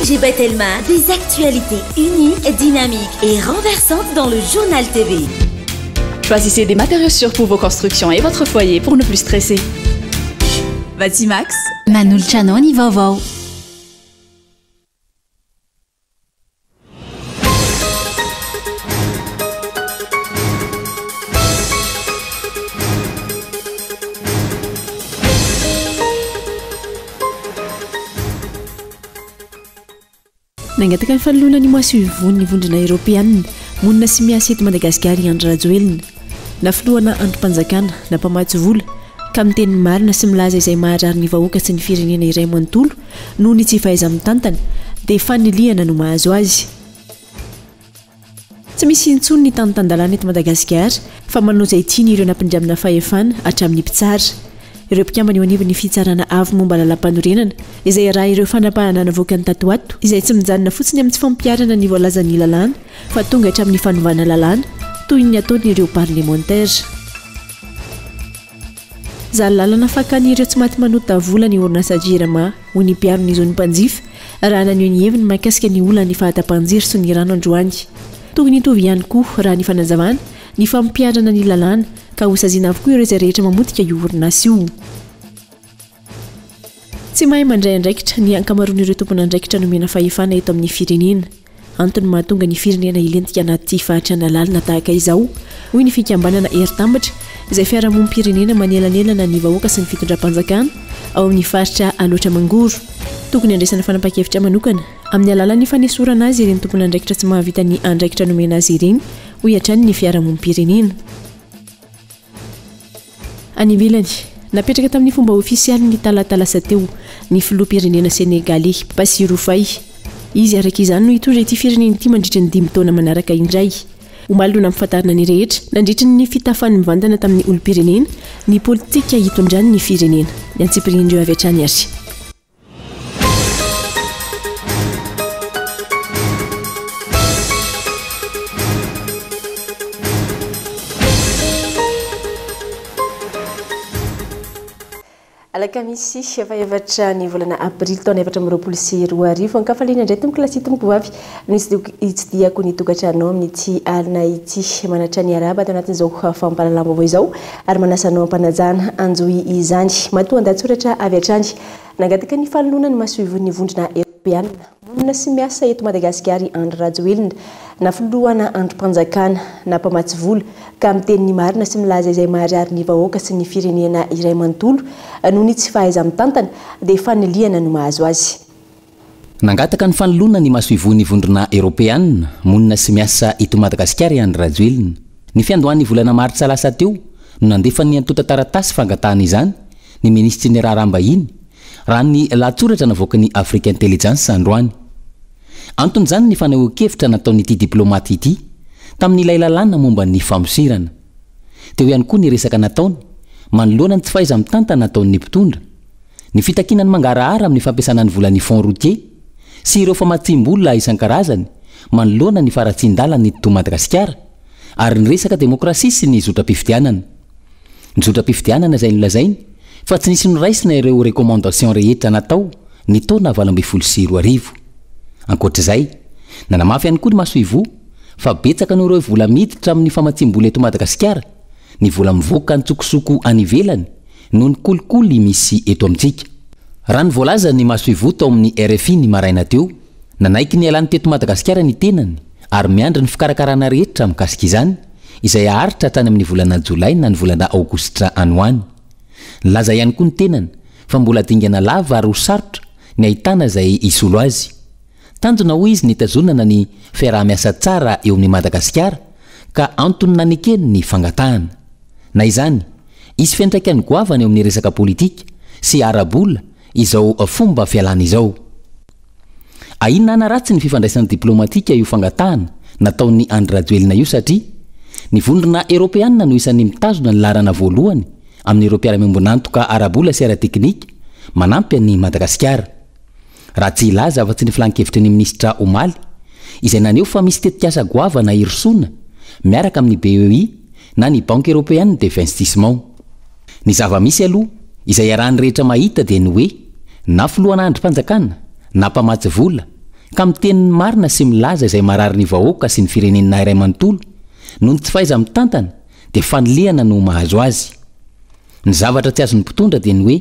FG Batelma, des actualités uniques, dynamiques et renversantes dans le Journal TV. Choisissez des matériaux sûrs pour vos constructions et votre foyer pour ne plus stresser. Batimax, Manolotra anao ny vaovao. Nangataka ny fanoloana ny masoivohon'ny Vondrona Eoropeanina monina sy miasa eto Madagasikara i Andry Rajoelina. Na filoha na andrim-panjakana na mpamatsy vola ka miteny ny marina sy milaza izay maharary ny vahoaka sy ny firenena iray manontolo noho ny tsy fahaiza-mitantana dia fanilihana no mahazo azy. Tsy misy intsony ny tany tan-dalàna eto Madagasikara fa manao izay tiany ireo nampindramina fahefana hatramin'ny mpitsara. Ireo mpikambana eo anivon'ny Fitsarana Avo momba Lalàmpanorenana izay araha ireo fanapahana navoakany tato ho ato izay tsy mijanona fotsiny amin'ny tsy fampiharana ny voalazan'ny lalàna fa tonga hatramin'ny fanovana lalàna toy ny ataon'ireo parlemantera. Zary lalana fakan'ireo tsy maty manota vola ny orinasa Jirama, hoy ny mpiaro ny zon'ny mpanjifa, raha naneho ny heviny mahakasika ny olan'ny fahatapahan-jiro sy ny rano androany. Tokony hitovy ihany koa, raha ny fanazavana, ny fampiharana ny lalàna, ka hosaziana avokoa ireo izay rehetra mamotika io orinasa io. Tsy mahay mandray andraikitra ny ankamaroan'ireo tompon'andraikitra nomena fahefana eto amin'ny firenena. Antony mahatonga ny firenena hilentika anaty fahantrana lalina tahaka izao, hoy ny fikambanana Hery Tambatra, izay fiarahamonim-pirenena manelanelana ny vahoaka sy ny fitondram-panjakana ao amin'ny faritra Alaotra Mangoro. Tokony handraisana fanapahan-kevitra manokana amin'ny alalan'ny fanesorana azy ireny tompon'andraikitra tsy mahavita ny andraikitra nomena azy ireny, hoy hatrany ny fiarahamonim-pirenena. Any ivelany, napetraka tamin'ny fomba ofisialy ny talata lasa teo ny filoham-pirenena senegaley, Bassirou Faye. Izy araka izany no hitondra ity firenena ity mandritra ny dimy taona manaraka indray. Omaly no nampifantarina ny rehetra, nandritra ny fitafany mivantana tamin'ny olom-pirenena, ny politika hitondrany ny firenena. Ny antsipirian'ireo avy hatrany ary. Alakamisy fahefatra ny volana aprily taona 2024. Ankafaliana indray tompoko lahy sy tompoko vavy no hitsidihako ny tokantranonao amin'ity alina ity. Manatra ny arahaba ato anatin'izao fampahalalam-baovao izao ary manasa anao am-panajana hanjohy izany. Matoa an-dahatsoratra avy hatrany. Nangataka ny fanoloana ny masoivohon'ny Vondrona Eoropeanina monina sy miasa eto Madagasikara i Andry Rajoelina, na filoha na andrim-panjakana na mpamatsy vola, ka miteny ny marina sy milaza izay maharary ny vahoaka sy ny firenena iray manontolo noho ny tsy fahaiza-mitantana dia fanilihana no mahazo azy. Nangataka ny fanoloana ny masoivohon'ny Vondrona Eoropeanina monina sy miasa eto Madagasikara i Andry Rajoelina. Ny fiandohan'ny volana martsa lasa teo no nandefan'ny antontan-taratasy fangatahana izany ny minisitry ny Raharaham-bahiny, raha ny lahatsoratra navoakan'ny Africa Intelligence androany. Anton'izany ny fanehoan-kevitra nataon'ity diplaomaty ity tamin'ilay lalàna momba ny famosirana. Teo ihany koa ny resaka nataony manoloana ny tsy fahaiza-mitantana ataon'ny mpitondra, ny fitakiana ny mangarahara amin'ny fampiasana ny volan'ny Fonds routier sy ireo famatsiam-bola isan-karazany manoloana ny faharatsian-dalan'ny to Madagasikara ary ny resaka demokrasia sy ny zotram-pifidianana. Ny zotram-pifidianana izay nolazainy fa tsy nisy noraisina ireo recommandations rehetra natao ny taona 2018. Ankoatra izay, nanamafy ihany koa ny masoivoho fa betsaka noho ireo vola miditra amin'ny famatsiam-bola eto Madagasikara ny vola mivoaka an-tsokosoko any ivelany noho ny kolikoly misy eto amintsika. Raha ny voalazan'ny masoivoho tao amin'ny rfi ny maraina teo, nanaiky ny hialany teto Madagasikara ny tenany ary miandry ny fikarakarana rehetra mikasika izany izay haharitra hatrany amin'ny volana jolay na ny volana aogositra any ho any. Nilaza ihany koa ny tenany fa mbola dingana lava ary ho sarotra ny ahitana izay hisolo azy. Tanjona hoy izy ny hitazonana ny fiaraha-miasa tsara eo amin'i Madagasikara ka antony nanekeny ny fangatahana. Na izany, hisy fiantraikany goavana eo amin'ny resaka politika sy ara-bola izao fomba fialana izao. Ahiana hanaratsy ny fifandraisana diplaomatika io fangatahana nataon'i Andry Rajoelina io satria ny Vondrona Eoropeanina no isan'ny mitazona ny laharana voalohany amin'ireo mpiara-miombon'antoka ara-bola sy ara-teknika manampy an'i Madagasikara. Raha tsy hilaza afa-tsy ny filan-kevitry ny minisitra omaly, izay naneho fa misy tetikasa goavana hirosoana miaraka amin'ny BEI na ny Banque Européenne d'Investissement. Ny zava-misy aloha, izay iarahan'ny rehetra mahita dia ny hoe, na filohana andrim-panjakana, na mpamatsy vola, ka miteny ny marina sy milaza izay marary ny vahoaka sy ny firenena iray manontolo noho ny tsy fahaiza-mitantana dia fanilihana no mahazo azy. Ny zavatra tsy azon'ny mpitondra dia ny hoe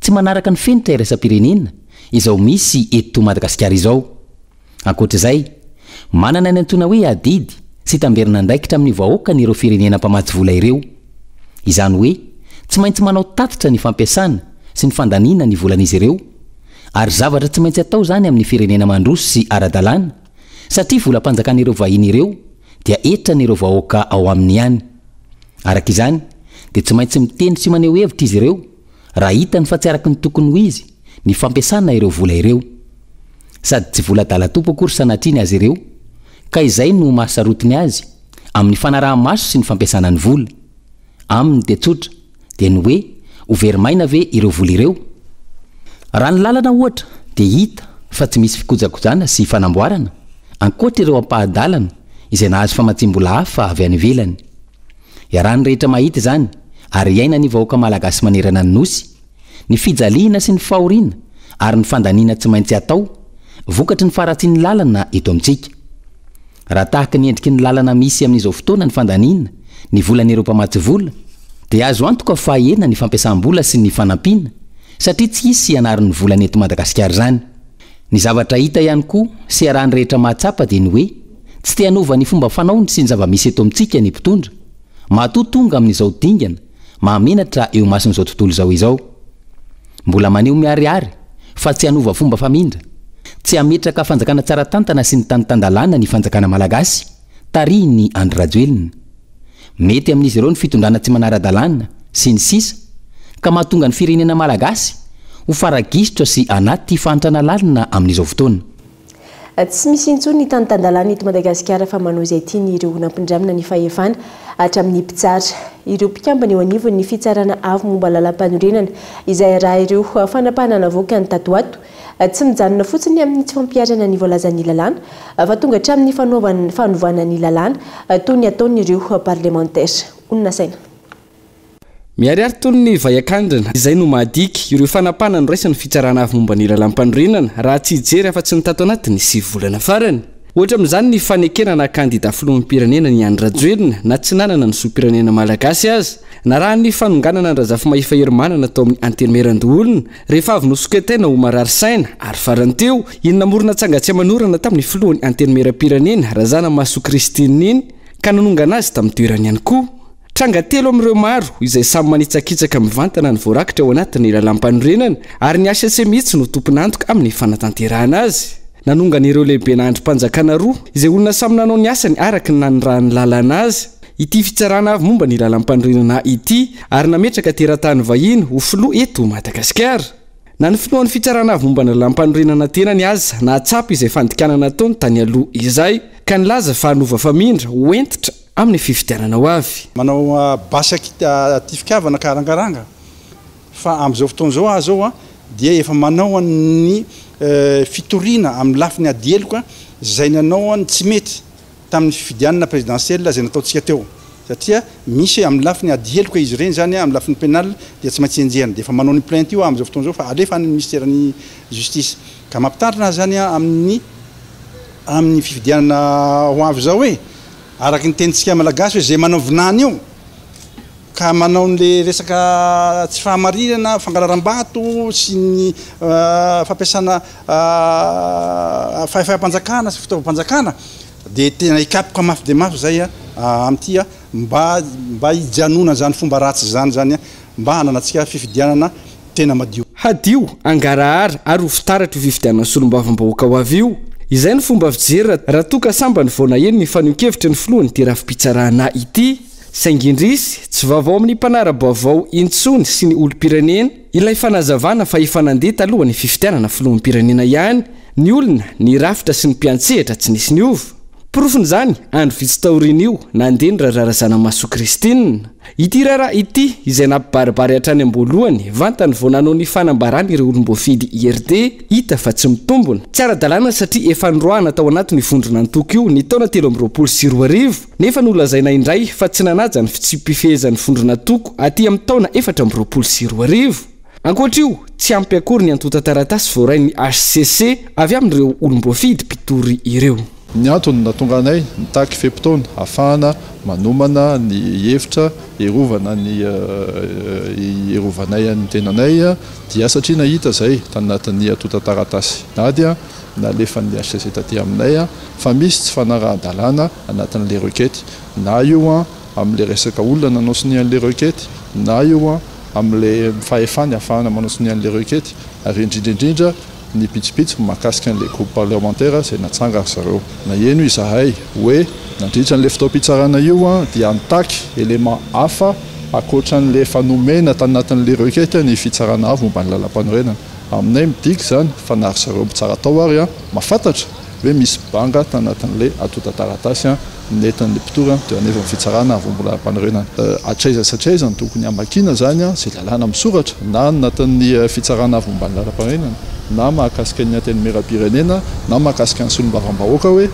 tsy manaraka ny fenitra iraisam-pirenena izao misy eto Madagasikara izao. Ankoatra izay, manana ny antsoina hoe adidy sy tamberin'andraikitra amin'ny vahoakany ireo firenena mpamatsy vola ireo. Izany hoe tsy maintsy manao tatitra ny fampiasana sy ny fandaniana ny volan'izy ireo, ary zavatra tsy maintsy atao izany amin'ny firenena mandroso sy ara-dalàna, satria volam-panjakan'ireo vahiny ireo dia hetran'ireo vahoaka ao aminy ihany. Araka izany, dia tsy maintsy miteny sy maneho hevitra izy ireo raha hitany fa tsy araka ny tokony ho izy ny fampiasana ireo vola ireo. Sady tsy vola adala-tompo akory sanatria ny azy ireo, ka izay no mahasarotiny azy amin'ny fanaraha-maso sy ny fampiasana ny vola. Aminy dia tsotra, dia ny hoe ho very maina ve ireo vola ireo? Raha ny lalana ohatra dia hita fa tsy misy fikojakojana sy fanamboarana, ankoatra ireo ampaha-dalana izay nahazo famatsiam-bola hafa avy any ivelany. Iarahan'ny rehetra mahita izany ary iainan'ny vahoaka malagasy manerana ny Nosy, ny fijaliana sy ny fahoriana ary ny fandaniana tsy maintsy atao vokatry ny faharatsian'ny lalana eto amintsika. Raha tahaka ny endriky ny lalana misy amin'izao fotoana ny fandaniana ny volan'ireo mpamatsy vola dia azo antoka fa hahena ny fampiasam-bola sy ny fanampiana satria tsy hisy hanary ny volany eto Madagasikara izany. Ny zavatra hita ihany koa sy iarahan'ny rehetra mahatsapa dia ny hoe tsy te hanova ny fomba fanaony sy ny zava-misy eto amintsika ny mpitondra matoa tonga amin'izao dingana mahamenatra eo imason'izao tontolo izao izao. Mbola maneho miharihary fa tsy hanova fomba famindra, tsy hametraka fanjakana tsara tantana sy ny tany tan-dalàna ny fanjakana malagasy tarihin'i Andry Rajoelina. Mety amin'izy ireo ny fitondrana tsy manara-dalàna sy ny sisa ka mahatonga ny firenena malagasy ho faragisitra sy anaty fahantrana lalina amin'izao fotoana. Tsy misy intsony ny tany tan-dalàna eto Madagasikara fa manao izay tiany ireo nampindramina ny fahefana hatramin'ny mpitsara. Ireo mpikambana eo anivon'ny Fitsarana Avo momba Lalàmpanorenana izay raha ireo fanapahana navoakany tato ho ato tsy mijanona fotsiny amin'ny tsy fampiharana ny voalazan'ny lalàna fa tonga hatramin'ny fanovana ny lalàna toy ny ataon'ireo parlemantera. Honina saina. Miharihary toy ny vay an-kandrina, izay no mahadiky ireo fanapahana noraisin'ny Fitsarana Avo momba ny Lalàmpanorenana, raha tsy hijery afa-tsy ny tato anatin'ny 9 volana farany. Ohatra amin'izany ny fanekena naha kandida filoham-pirenena an'i Andry Rajoelina na tsy nanana ny zom-pirenena malagasy aza, narahan'ny fanonganana an-dRazafimahefa Herimanana tao amin'ny Antenimierandoholona rehefa avy nosoketaina ho marary saina, ary farany teo, iny namorona tsangan-tsy aman'orana tamin'ny filohan'ny Antenimieram-pirenena, Razanamahasoa Christine iny, ka nanongana azy tamin'ny toerany ihany koa. Tranga telo amin'ireo maro izay samy manitsakitsaka mivantana ny voarakitra ao anatin'ny lalàmpanorenana ary ny hcc mihitsy no tompon'antoka amin'ny fanatanterahana azy. Nanongana ireo lehibena andrim-panjakana roa izay olona samy nanao ny asany araka ny nanirahan'ny lalàna azy ity fitsarana avo momba ny lalàmpanorenana ity ary nametraka teratany vahiny ho filoha eto Madagasikara. Na ny filohan'ny fitsarana avo momba ny lalàmpanorenana tenany aza nahatsapa izay fandikana nataony tany aloha izay ka nilaza fa hanova famindra ho hentitra amin'ny fifidianana ho avy. Manao basy atifikavana ka arangaranga fa amin'izao fotoana izao aho izao dia efa manao ny fitoriana amin'ny lafiny ady heloka izay nanao ny tsy mety tamin'ny fifidianana présidentielle izay nataontsika teo satria misy amin'ny lafiny ady heloka izy ireny izany amin'ny lafiny pénal dia tsy maintsy enjehina dia efa manao ny plainte io aho amin'izao fotoana izao fa alefa any amin'ny minisiteran'ny justice ka mampitandrina aho izany amin'ny amin'ny fifidianana ho avy izao hoe Araka ny tenintsika Malagasy hoe izay manao vinany io ka manao an'ilay resaka tsy fahamarinana, fangalaram-bato sy ny fampiasana fahefam-panjakana sy fitaovam-panjakana dia tena hikapoka mafy dia mafy izay amin'ity mba mba hijanonan'izany fomba ratsy izany izany mba hananantsika fifidianana tena madio. Hadio, hangarahara ary ho fitaratra io fifidianana solombavambahoaka ho avy io. Izay no fomba fijery raha toa ka sambany vao naheno ny fanehoan-kevitry ny filohan'ity rafi-pitsarana ity. Saingy indrisy, tsy vaovao amin'ny mpanara-baovao intsony sy ny olom-pirenena ilay fanazavana fa efa nandeha talohan'ny fifidianana filoham-pirenena ihany ny olona, ny rafitra sy ny mpiantsehatra tsy nisy niova. Porofon'izany, andro vitsy taorian'io, nandeha ny raharaha Razanamahasoa Christine. Ity raharaha ity, izay nampibaribary hatrany am-boalohany, vantany vao nanao ny fanambarany ireo olom-boafidy IRD, hita fa tsy mitombona. Tsy ara-dalàna satria efa noroahana tao anatin'io vondron'antoko io ny taona 2023, nefa nolazaina indray fa tsy nanaja ny fitsipi-pifehezan'ny vondron'antoko aty amin'ny taona 2024. Ankoatra io, tsy ampy akory ny antontan-taratasy voarain'ny hcc avy amin'ireo olom-boafidy mpitory ireo. Ny antony nahatonga anay nitaky fe-potoana ahafahana manomana ny hevitra hiarovana ny hierovanay ny tenanay dia satria nahita izay tanatin'ny antontan-taratasy ady nalefan'ny hcc taty aminay fa misy tsy fanarahan-dalàna anatin'ilay requête na io amin'ilay resaka olona nanao sonia an'ilay requête na io amin'ilay fahefany ahafahana manao sonia an'ilay requête ary indrindra indrindra ny pitsopitso mahakasika an'ilay groupe parlementaire izay natsanga ry zareo. Naheno izahay hoe nandritra an'ilay fotoam-pitsarana io dia nitaky élément hafa ankoatra an'ilay efa nomena tanatin'ilay requête ny fitsarana avo momba ny lalampanorenana. Aminay midika izany fa na ry zareo mpitsara tao ary mahafantatra hoe misy banga tanatin'ilay antontan-taratasy nentin'ny mpitory teo anivon'ny fitsarana avo momba ny lalampanorenana. Hatraiza sy hatraiza no tokony hamakiana izany izay lalàna misoratra na anatin'ny fitsarana avo momba ny lalampanorenana na mahakasika ny antenimierampirenena na mahakasika ny solombavambahoaka hoe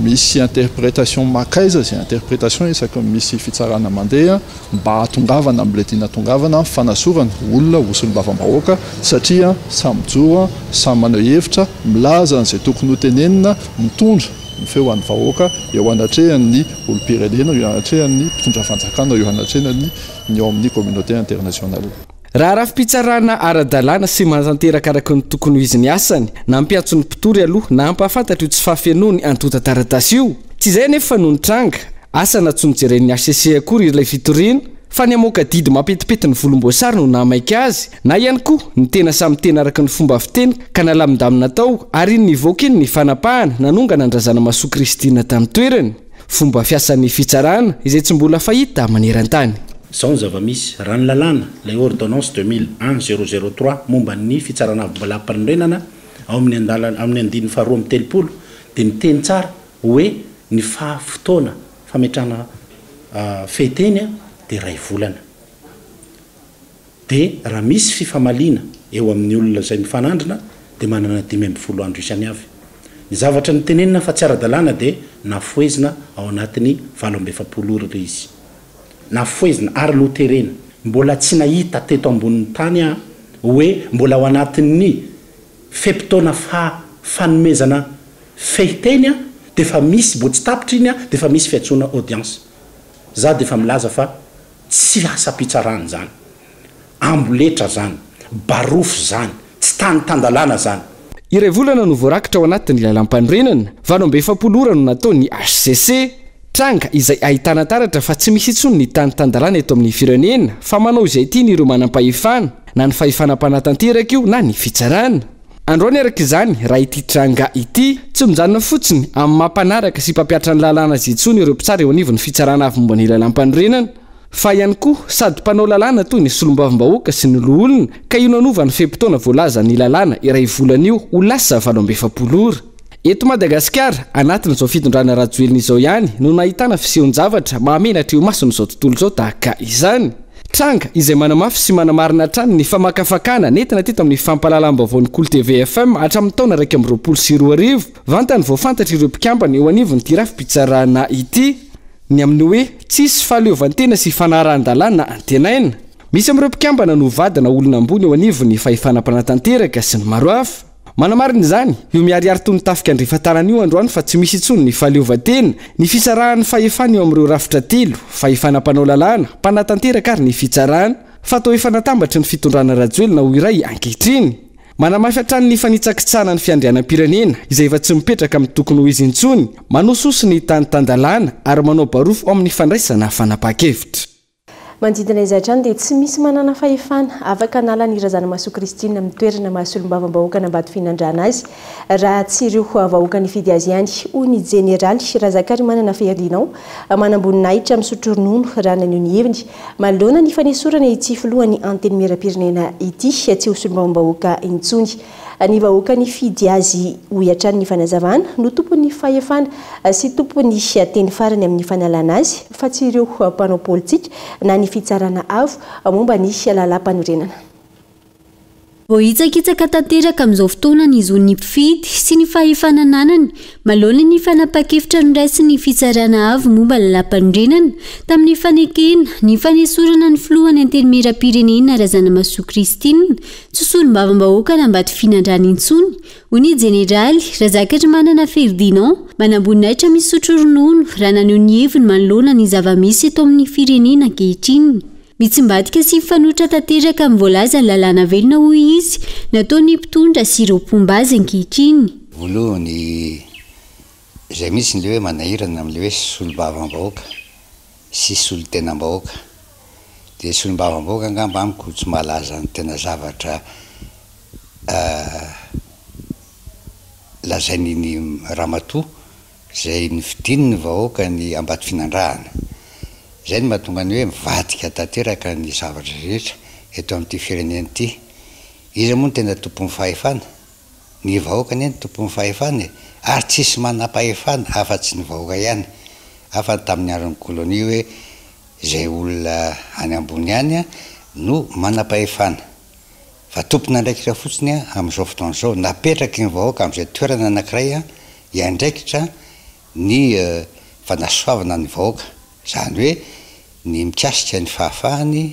misy interprétation mankaiza izay interprétation isaky ny misy fitsarana mandeha mba hahatongavana amin'ilay tiana hatongavana amin'ny fanasorana olona ho solombavambahoaka satria samy mijoro, samy maneho hevitra, milaza an'izay tokony ho tenenina, mitondra ny feo an'ny vahoaka eo anatrehan'ny olom-pirenena, eo anatrehan'ny mpitondra fanjakana, eo anatrehan'ny ny ao amin'ny communauté internationale. Raha rafi-pitsarana ara-dalàna sy manatanteraka araka ny tokony ho izy ny asany, na hampiantso ny mpitory aloha na hampahafantatra io tsy fahafenoany antontan-taratasy io. Tsy izay anefa no nitranga, asa na tsy nojeren'ny hcc akory ilay fitoriana, fa ny hamoaka didy mampetipety ny volomboasary no nahamaika azy, na ihany koa ny tena samy tena araka ny fomba fiteny ka nalamindamina tao ary iny nivoaka iny ny fanapahana nanongana an-dRazanamasoa Christine tamin'ny toerany. Fomba fiasan'ny fitsarana izay tsy mbola fahita maneran-tany. Izao ny zava-misy, raha ny lalàna, ilay ordonnance 2001 003 momba ny fitsarana avo mbolam-panorenana ao amin'ny andalana amin'ny andininy faha 32 dia miteny tsara hoe ny faha fotoana fametrahana fehiteny dia iray volana. Dia raha misy fifamaliana eo amin'ny olona izay mifanandrina dia manana 15 andro isany avy. Ny zavatra notenenina fa tsy ara-dalàna dia nafohezina ao anatin'ny 48 ora ilay izy. Nafohezina ary noterena. Mbola tsy nahita teto ambonin'ny tany aho hoe mbola ao anatin'ny fe-potoana faha fanomezana fehiteny dia efa misy, mbo tsy tapitra iny dia efa misy fiantsoana audience. Za dia efa milaza fa Tsy asam-pitsarana izany. Amboletra izany. Barofo izany. Tsy tany tan-dalàna izany. Iray volana no voarakitra ao anatin'ny lalàmpanorenana, 48 ora no nataon'ny hcc. Tranga izay ahitana taratra fa tsy misy intsony ny tany tan-dalàna eto amin'ny firenena fa manao izay tiany ireo manampahefana, na ny fahefana mpanatanteraka io na ny fitsarana. Androany araka izany, raha ity tranga ity, tsy mijanona fotsiny amin'ny maha mpanaraka sy mpampihatra ny lalàna azy intsony ireo mpitsara eo anivon'ny fitsarana avo momba ny lalàmpanorenana, fa ihany koa sady mpanao lalàna toy ny solombavambahoaka sy ny loholona, ka io nanova ny fe-potoana voalazan'ny lalàna iray volana io ho lasa 48 ora. Eto Madagasikara, anatin'izao fitondrana Rajoelina izao ihany no nahitana fisehon-javatra mahamenatra eo imason'izao tontolo izao tahaka izany. Tranga izay manamafy sy manamarina hatrany ny famakafakana nentina teto amin'ny fampahalalam-baovaon'ny Kolo TV FM hatramin'ny taona 2021, vantany vao fantatr'ireo mpikambana eo anivon'ity rafi-pitsarana ity, ny amin'ny hoe tsisy fahaleovantena sy fanarahan-dalàna antenaina. Misy amin'ireo mpikambana no vadina olona ambony eo anivon'ny fahefana mpanatanteraka sy ny maro hafa. Manamarina izany, io miharihary toy ny tafika andrefan-tanana io androany fa tsy misy intsony ny fahaleovantena, ny fisarahan'ny fahefana eo amin'ireo rafitra telo, fahefana mpanao lalàna, mpanatanteraka ary ny fitsarana, fa toa efa natambatry ny fitondrana Rajoelina ho iray ankehitriny. Manamafy hatrany ny fanitsakitsahana ny fiandrianam-pirenena, izay efa tsy mipetraka amin'ny tokony ho izy intsony, manososy ny tany tan-dalàna ary manao barofo ao amin'ny fandraisana fanapahan-kevitra. Manodidina izay hatrany dia tsy misy manana fahefana afaka hanala ny Razanamahasoa Christine amin'ny toerana maha solombavambahoaka an'Ambatofinandrahana azy raha tsy ireo vahoaka nifidy azy ihany, hoy ny jeneraly Razakarimanana Ferdinand, manamboninahitra misotro ronono raha naneho ny heviny manoloana ny fanesorana ity filohan'ny Antenimierampirenena ity tsy ho solombavambahoaka intsony. Ny vahoaka nifidy azy, hoy hatrany ny fanazavana, no tompon'ny fahefana sy tompon'ny teny farany amin'ny fanalana azy fa tsy ireo mpanao politika na ny fitsarana avo momba ny lalàmpanorenana. Voahitsakitsaka tanteraka amin'izao fotoana ny zon'ny mpifidy sy ny fahefana ananany manoloana ny fanapahan-kevitra noraisin'ny Fitsarana Avo momba ny Lalàmpanorenana tamin'ny fanekena ny fanesorana ny filohan'ny Antenimierampirenena Razanamahasoa Christine tsy ho solombavambahoakan'Ambatofinandrahana intsony hoy ny Jeneraly Razakarimanana Ferdinand, manamboninahitra misotro ronono raha naneho ny heviny manoloana ny zava-misy eto amin'ny firenena ankehitriny. Mitsimbadika sy mifanohitra tanteraka amin'ny voalazan'ny lalàna velona hoy izy, nataon'ny mpitondra sy ireo mpomba azy ankehitriny. Voalohany, izay mihitsy ilay hoe manahirana amin'ilay hoe solombavambahoaka sy solontenam-bahoaka. Dia solombavambahoaka angamba amiko tsy mahalaza ny tena zavatra lazain'iny ramatoa Izay nofidiny ny vahoaka ny Ambatofinandrahana. Izay no mahatonga ny hoe mivadika tanteraka ny zavatra rehetra eto amin'ity firenena ity. Iza moa no tena tompon'ny fahefana? Ny vahoaka anie no tompon'ny fahefana e! Ary tsisy manam-pahefana afa-tsy ny vahoaka ihany. Hafa ny tamin'ny andron'ny kolonia hoe izay olona any ambony any no manam-pahefana. Fa tompon'andraikitra fotsiny amin'izao fotoana izao, napetraky ny vahoaka amin'izay toerana anankiray hiandraikitra ny fanasoavana ny vahoaka, izany hoe ny mikasika ny fahafahany,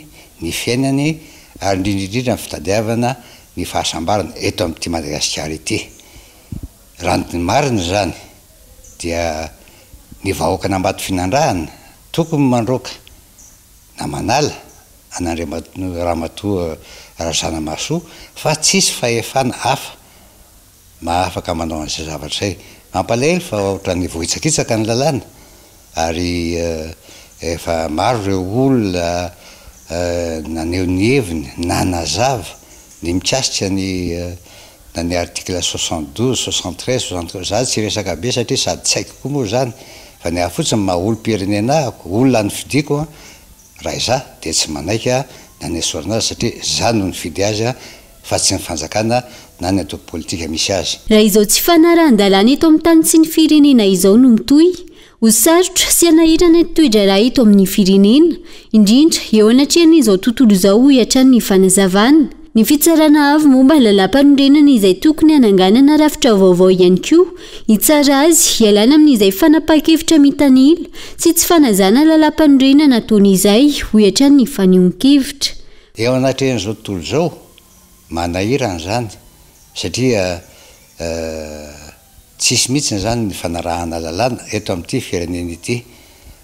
ny fiainany ary indrindra indrindra ny fitadiavana ny fahasambarana eto amin'ity Madagasikara ity. Raha ny marina izany dia ny vahoakan'Ambatofinandrahana tokony mandroaka na manala an'Andriamatoa Ramatoa Razanamahasoa fa tsisy fahefana hafa mahafaka manao an'izay zavatra izay. Mampalahelo fa ohatran'ny voahitsakitsaka ny lalàna ary efa maro ireo olona naneho ny heviny, nanazava ny mikasika ny na ny article 72, 73, 74, za tsy hiresaka be satria sady tsy haiko koa moa izany fa ny ahy fotsiny maha olom-pirenena ahako, olona nofidiko an, Raha izaho dia tsy manaiky ny hanesorana azy satria izaho no nifidy azy fa tsy ny fanjakana na ny antoko politika misy azy. Raha izao tsy fanarahan-dalàna eto amin'ny tany sy ny firenena izao no mitohy, ho sarotra sy hanahirana ny toe-draharaha eto amin'ny firenena, indrindra eo anatrehan'izao tontolo izao hoy hatrany ny fanazavana. Ny Fitsarana Avo momba ny Lalàmpanorenana izay tokony hananganana rafitra vaovao ihany koa hitsara azy hialana amin'izay fanapahan-kevitra mitanila sy tsy fanajana lalàmpanorenana ataony izay, hoy hatrany ny fanehoan-kevitra. Eo anatrehan'izao tontolo izao, manahirana izany satria Tsisy mihitsy izany ny fanarahana lalàna eto amin'ity firenena ity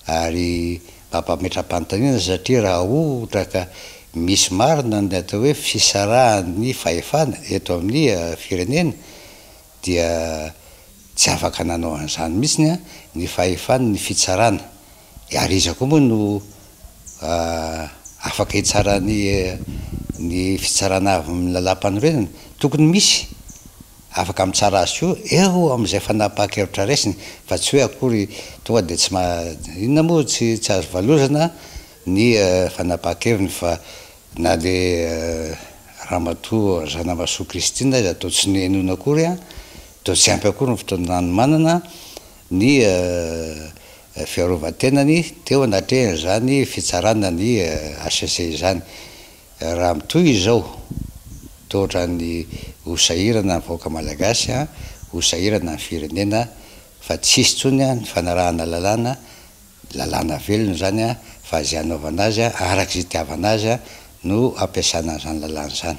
ary mampametra-panontaniana satria raha ohatra ka misy marina ny atao hoe fisarahan'ny fahefana eto amin'ny firenena dia tsy afaka nanao an'izany mihitsy ny fahefan'ny fitsarana Ary iza koa moa no afaka hitsara ny ny fitsarana avy amin'ny lalàmpanorenana? Tokony misy afaka mitsara azy koa eo amin'izay fanapahan-kevitra raisiny fa tsy hoe akory tonga dia tsy ma- inona moa tsy tsy azo valozana ny fanapahan-keviny fa na dia Ramatoa Razanamahasoa Christine aza toa tsy nohenoina akory an, toa tsy ampy akory ny fotoana nanomanana ny fiarovan-tenany teo anatrehan'izany fitsarana ny hcc izany. Raha mitohy izao, toa ohatran'ny ho sahirana ny vahoaka malagasy, ho sahirana ny firenena fa tsy hisy intsony ny fanarahana lalàna, lalàna velona izany fa izay anaovana azy araka izay itiavana azy no ampiasana an'izany lalàna izany.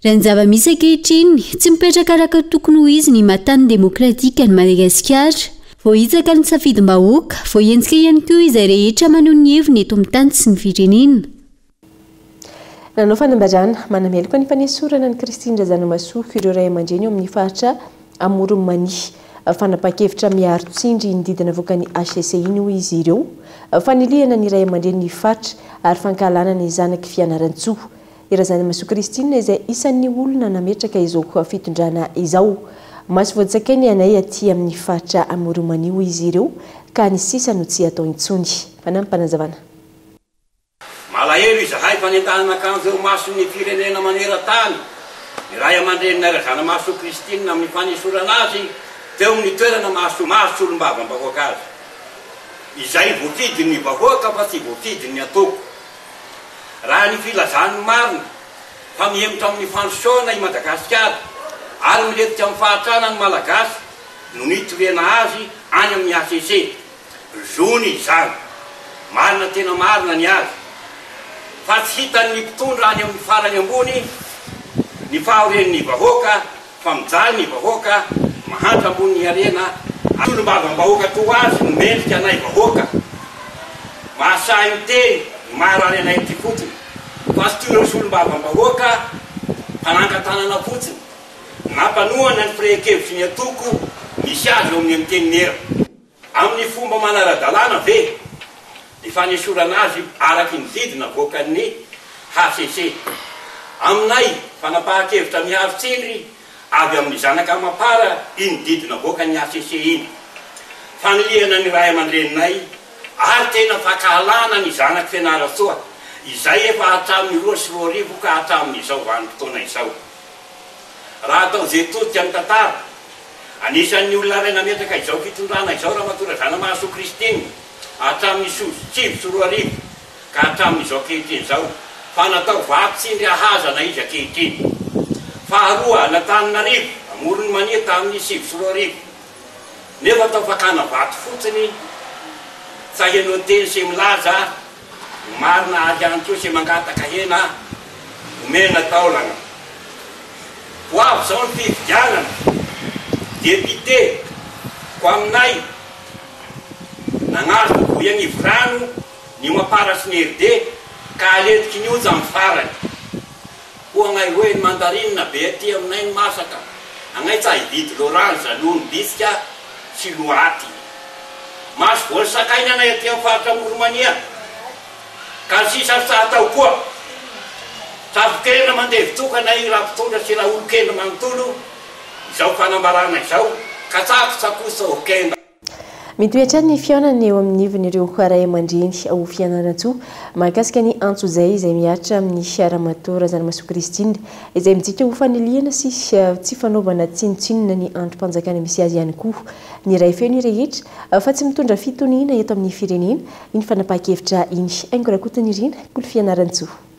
Raha ny zava-misy ankehitriny, tsy mipetraka araka ny tokony ho izy ny maha tany demokratika an'i Madagasikara. Voahitsaka ny safidim-bahoaka, voahenjika ihany koa izay rehetra maneho ny heviny eto amin'ny tany sy ny firenena. Nanao fanambarana manameloka ny fanesorana an'i Christine Razanamahasoa ireo ray aman-dreny ao amin'ny faritra Amoron'i Mania. Fanapahan-kevitra miaro tsindry iny didy navoakan'ny hcc iny hoy izy ireo. Fanilihana ny ray aman-drenin'ny faritra ary fankahalana ny zanak'i Fianarantsoa. I Razanamahasoa Christine izay isan'ny olona nametraka izao fitondrana izao. Maso voatsakay ny anay aty amin'ny faritra Amoron'i Mania hoy izy ireo ka ny sisa no tsy atao intsony. Fanampim-panazavana. Malahelo izahay fa nentanana akanjo eo imason'ny firenena maneran-tany ny ray aman-dreninay Razanamahasoa Christine amin'ny fanesorana azy teo amin'ny toerana maha solombavambahoaka azy izay voafidin'ny vahoaka fa tsy voafidin'ny antoko. Raha ny filazany marina. fa mihemotra amin'ny fandrosoana i Madagasikara ary milentika amin'ny fahatrana ny Malagasy no nitoriana azy any amin'ny hcc. Zony izany. Marina tena marina ny azy. Fa tsy hitan'ny mpitondra any amin'ny farany ambony ny fahorian'ny vahoaka fa mijaly ny vahoaka, mahantra ambonin'ny harena, solombavambahoaka toa azy no mendrika anay vahoaka. Mahasahy miteny ny maharary anay aty fotony fa tsy toy ireo solombavambahoaka mpanangan-tanana fotsiny na mpanohana ny firehan-kevitry ny antoko misy azy eo amin'ny Antenimiera. Amin'ny fomba manara-dalàna ve ny fanesorana azy araky ny didy navoakan'ny hcc? Aminay, fanapahan-kevitra miharo tsindry avy amin'ny zanaka amam-para iny didy navoakan'ny hcc iny. Fanilihana ny ray aman-dreninay ary tena fankahalana ny zanak'i Fianarantsoa izay efa hatramin'ny 2002 ka hatramin'izao vanim-potoana izao. Raha atao izay todika ny tantara, Anisan'ny olona iray nametraka izao fitondrana izao Ramatoa Razanamahasoa Christine hatramin'ny 2009 ka hatramin'izao ankehitriny izao fa natao vato tsindry ahazana izy ankehitriny. Faharoa an'Antananarivo, Amoron'i Mania tamin'ny 2009. Nefa atao fakana vato fotsiny, tsa henoan-teny sy milaza ny marina ary ihany koa sy mangataka hena omena taolana. Ho avy izao ny fifidianana député ko aminay nagnazo ny voy agnivo rano ny mapara sy ny rd ka alentiky ny onja amin'ny farany. Koa agnay hoe ny mandarine be aty aminay ny masaka agnay tsa hividy l'orange noho ny bitsika sy loaty. Maso voany sakay ny anay aty amin'ny faritra Amoron'i-Mania. Ka ny sisa tsy atao koa. Tafo-kena mandevin-tokana i Rampitondra sy Raolokendry manontolo izao fanambarana izao ka tsako tsakosa ho kenda. Mitohy hatrany ny fihaonana eo amin'ny ivon'ireo ray aman-dreny ao Fianarantsoa mahakasika ny antsojay izay mihatra amin'ny Ramatoa Razanamahasoa Christine izay midika ho fanilihana sy tsy fanaovana tsinontsinona ny andrim-panjakana misy azy ihany koa. Niray feo ny rehetra fa tsy mitondra fitoniana eto amin'ny firenena Iny fanapahan-kevitra iny. Haingo Rakotonirina, Kolo Fianarantsoa.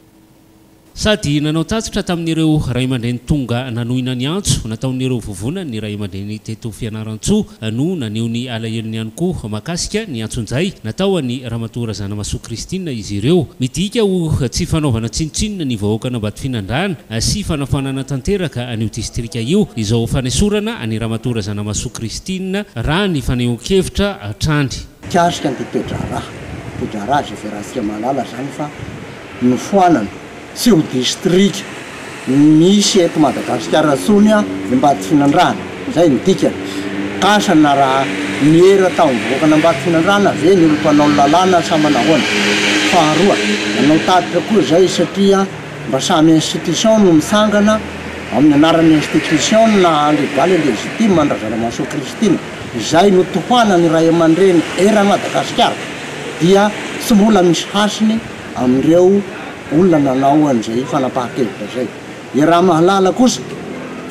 Sady nanao tatitra tamin'ireo ray aman-dreny tonga nanohina ny antso nataon'ireo vovonan'ny ray aman-dreny teto Fianarantsoa no naneho ny alahelony ihany koa mahakasika ny antsonjay natao an'i Ramatoa Razanamahasoa Christine izy ireo. Midika ho tsy fanaovana tsinontsinona ny vahoakan'Ambatofinandrahana sy fanafoanana tanteraka an'io distrika io izao fanesorana an'i Ramatoa Razanamahasoa Christine raha ny fanehoan-kevitra hatrany. Mikasika an'ity toe-draharaha, toe-draharaha izay fiarahantsika mahalala izany fa nofoanana tsy ho distrika misy eto Madagasikara intsony ny Ambatofinandrahana, izay no dikany. Asa na raha niera tamin'ny vahoakan'Ambatofinandrahana ve ny olom-panao ny lalàna sa manahoana. Faharoa, nanao tatitra koa izay satria mba samy institution no mitsangana amin'ny anaran'ny institution na légal et légitime an-dRazanamahasoa Christine. Izay notohanan'ny ray aman-dreny eran'i Madagasikara dia tsy mbola misy hasiny amin'ireo olona nanao an'izay fanapahan-kevitra izay. Iaraha-mahalala kosa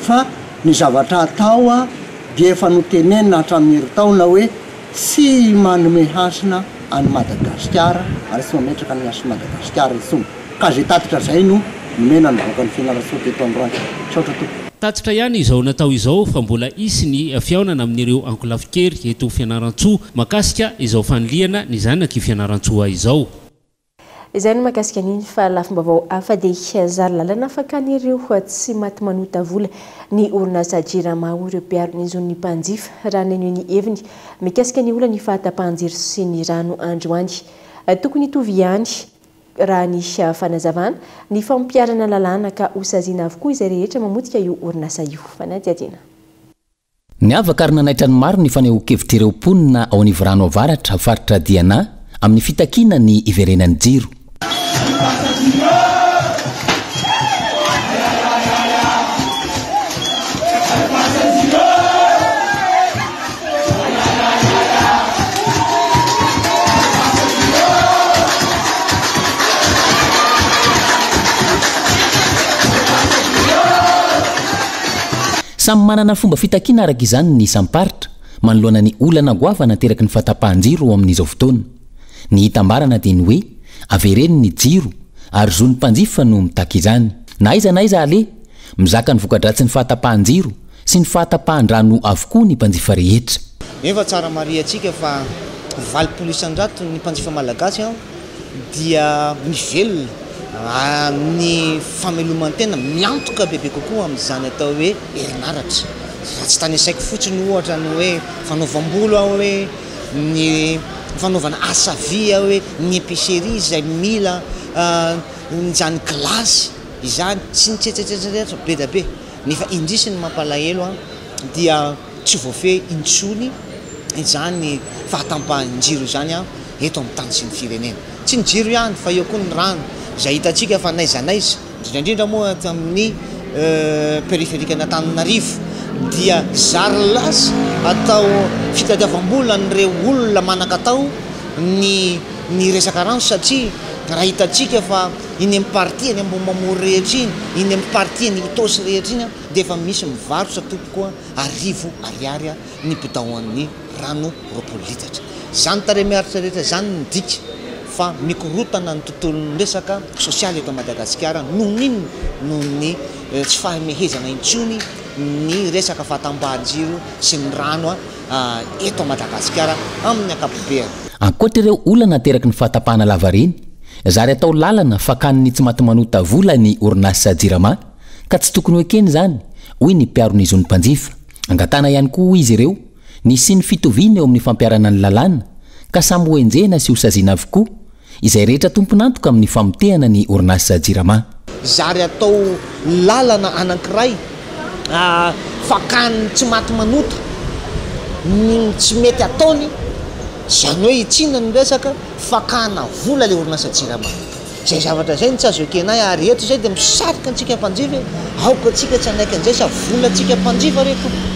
fa ny zavatra atao dia efa notenenina hatramin'ny herintaona hoe tsy manome hasina an'i Madagasikara ary tsy mametraka ny hasin'i Madagasikara intsony. Ka izay tatitra izay no nomena ny vahoakan'i Fianarantsoa teto androany. Misaotra tompoko. Tatitra ihany izao natao izao fa mbola hisy ny fihaonana amin'ireo ankolafin-kery eto Fianarantsoa makasika izao fanilihana ny zanak'i Fianarantsoa izao. Izay no mahakasika an'iny fa lafim-baovao hafa dia zary lalana fakan'ireo tsy maty manota vola ny orinasa Jirama hoy ireo mpiaro ny zon'ny mpanjifa raha naneho ny heviny mikasika ny olan'ny fahatapahan-jiro sy ny rano androany. Tokony hitovy ihany raha ny fanazavana, ny fampiharana lalàna ka hosaziana avokoa izay rehetra mamotika io orinasa io. Fanadihadiana. Niavaka ary nanaitra ny maro ny fanehoan-kevitr'ireo mponina ao Anivorano Avaratra, faritra Diana, amin'ny fitakiana ny hiverenan'ny jiro. Samy manana fomba fitakiana araka izany ny isam-paritra manoloana ny olana goavana ateraky ny fahatapahan-jiro amin'izao fotoana. Ny hitambarana dia ny hoe avereno ny jiro ary zon'ny mpanjifa no mitaky izany. Na aiza na aiza aleha, mizaka ny voka-dratsin'ny fahatapahan-jiro sy ny fahatapahan-drano avokoa ny mpanjifa rehetra. Nefa tsara marihantsika fa 80 isan-jato ny mpanjifa malagasy dia mivelona amin'ny fameloman-tena miantoka bebe kokoa amin'izany atao hoe herinaratra. Raha tsy tanisaiko fotsiny ohatra ny hoe fanaovam-bolo aho hoe ny fanaovana asa vy aho hoe ny épicerie izay mila izany glace izany sy ny tsetsetsetra rehetra be dia be. Nefa indrisy ny mampalahelo dia tsy voafehy intsony izany fahatampahan-jiro izany eto amin'ny tany sy ny firenena. Tsy ny jiro ihany fa eo koa ny rano izay hitantsika fa n'aiza n'aiza, indrindra indrindra moa aty amin'ny périphérique-n'Antananarivo dia zary lasa atao fitadiavam-bola an'ireo olona manan-katao ny ny resaka rano satria raha hitantsika fa iny amin'ny partie any Ambohimamory rehetra iny, iny amin'ny partie any Itaosy rehetra iny dia efa misy mivarotra tompoko arivo ariary ny bidaon'ny rano 20 litatra. Izany tarehimarika rehetra izany midika fa mikorotana ny tontolon'ny resaka sosialy eto Madagasikara noho ny inona? Noho ny tsy fahamehezana intsony ny resaka fahatambahan-jiro sy ny rano eto Madagasikara amin'ny ankapobeany. Ankoatra ireo olana ateraky ny fahatapahana lavareny, zary atao lalana fakan'ny tsimatimanota vola ny orinasa Jirama ka tsy tokony ho ekena izany, hoy ny mpiaro ny zon'ny mpanjifa. Angatahana ihany koa, hoy izy ireo, ny hisian'ny fitoviana eo amin'ny fampiharana ny lalàna ka samy ho enjehina sy ho saziana avokoa izay rehetra tompon'antoka amin'ny famotehana ny orinasa Jirama. Zary atao lalana anankiray fakan'ny tsy maty manota ny tsy mety ataony, izany hoe hitsiana ny resaka fakana vola ilay orinasa Jirama. Izay zavatra izay no tsy azo ekenay ary eto izay dia misarika antsika mpanjifa e! Aoka antsika tsy hanaiky an'izay sa volantsika mpanjifa re tompoko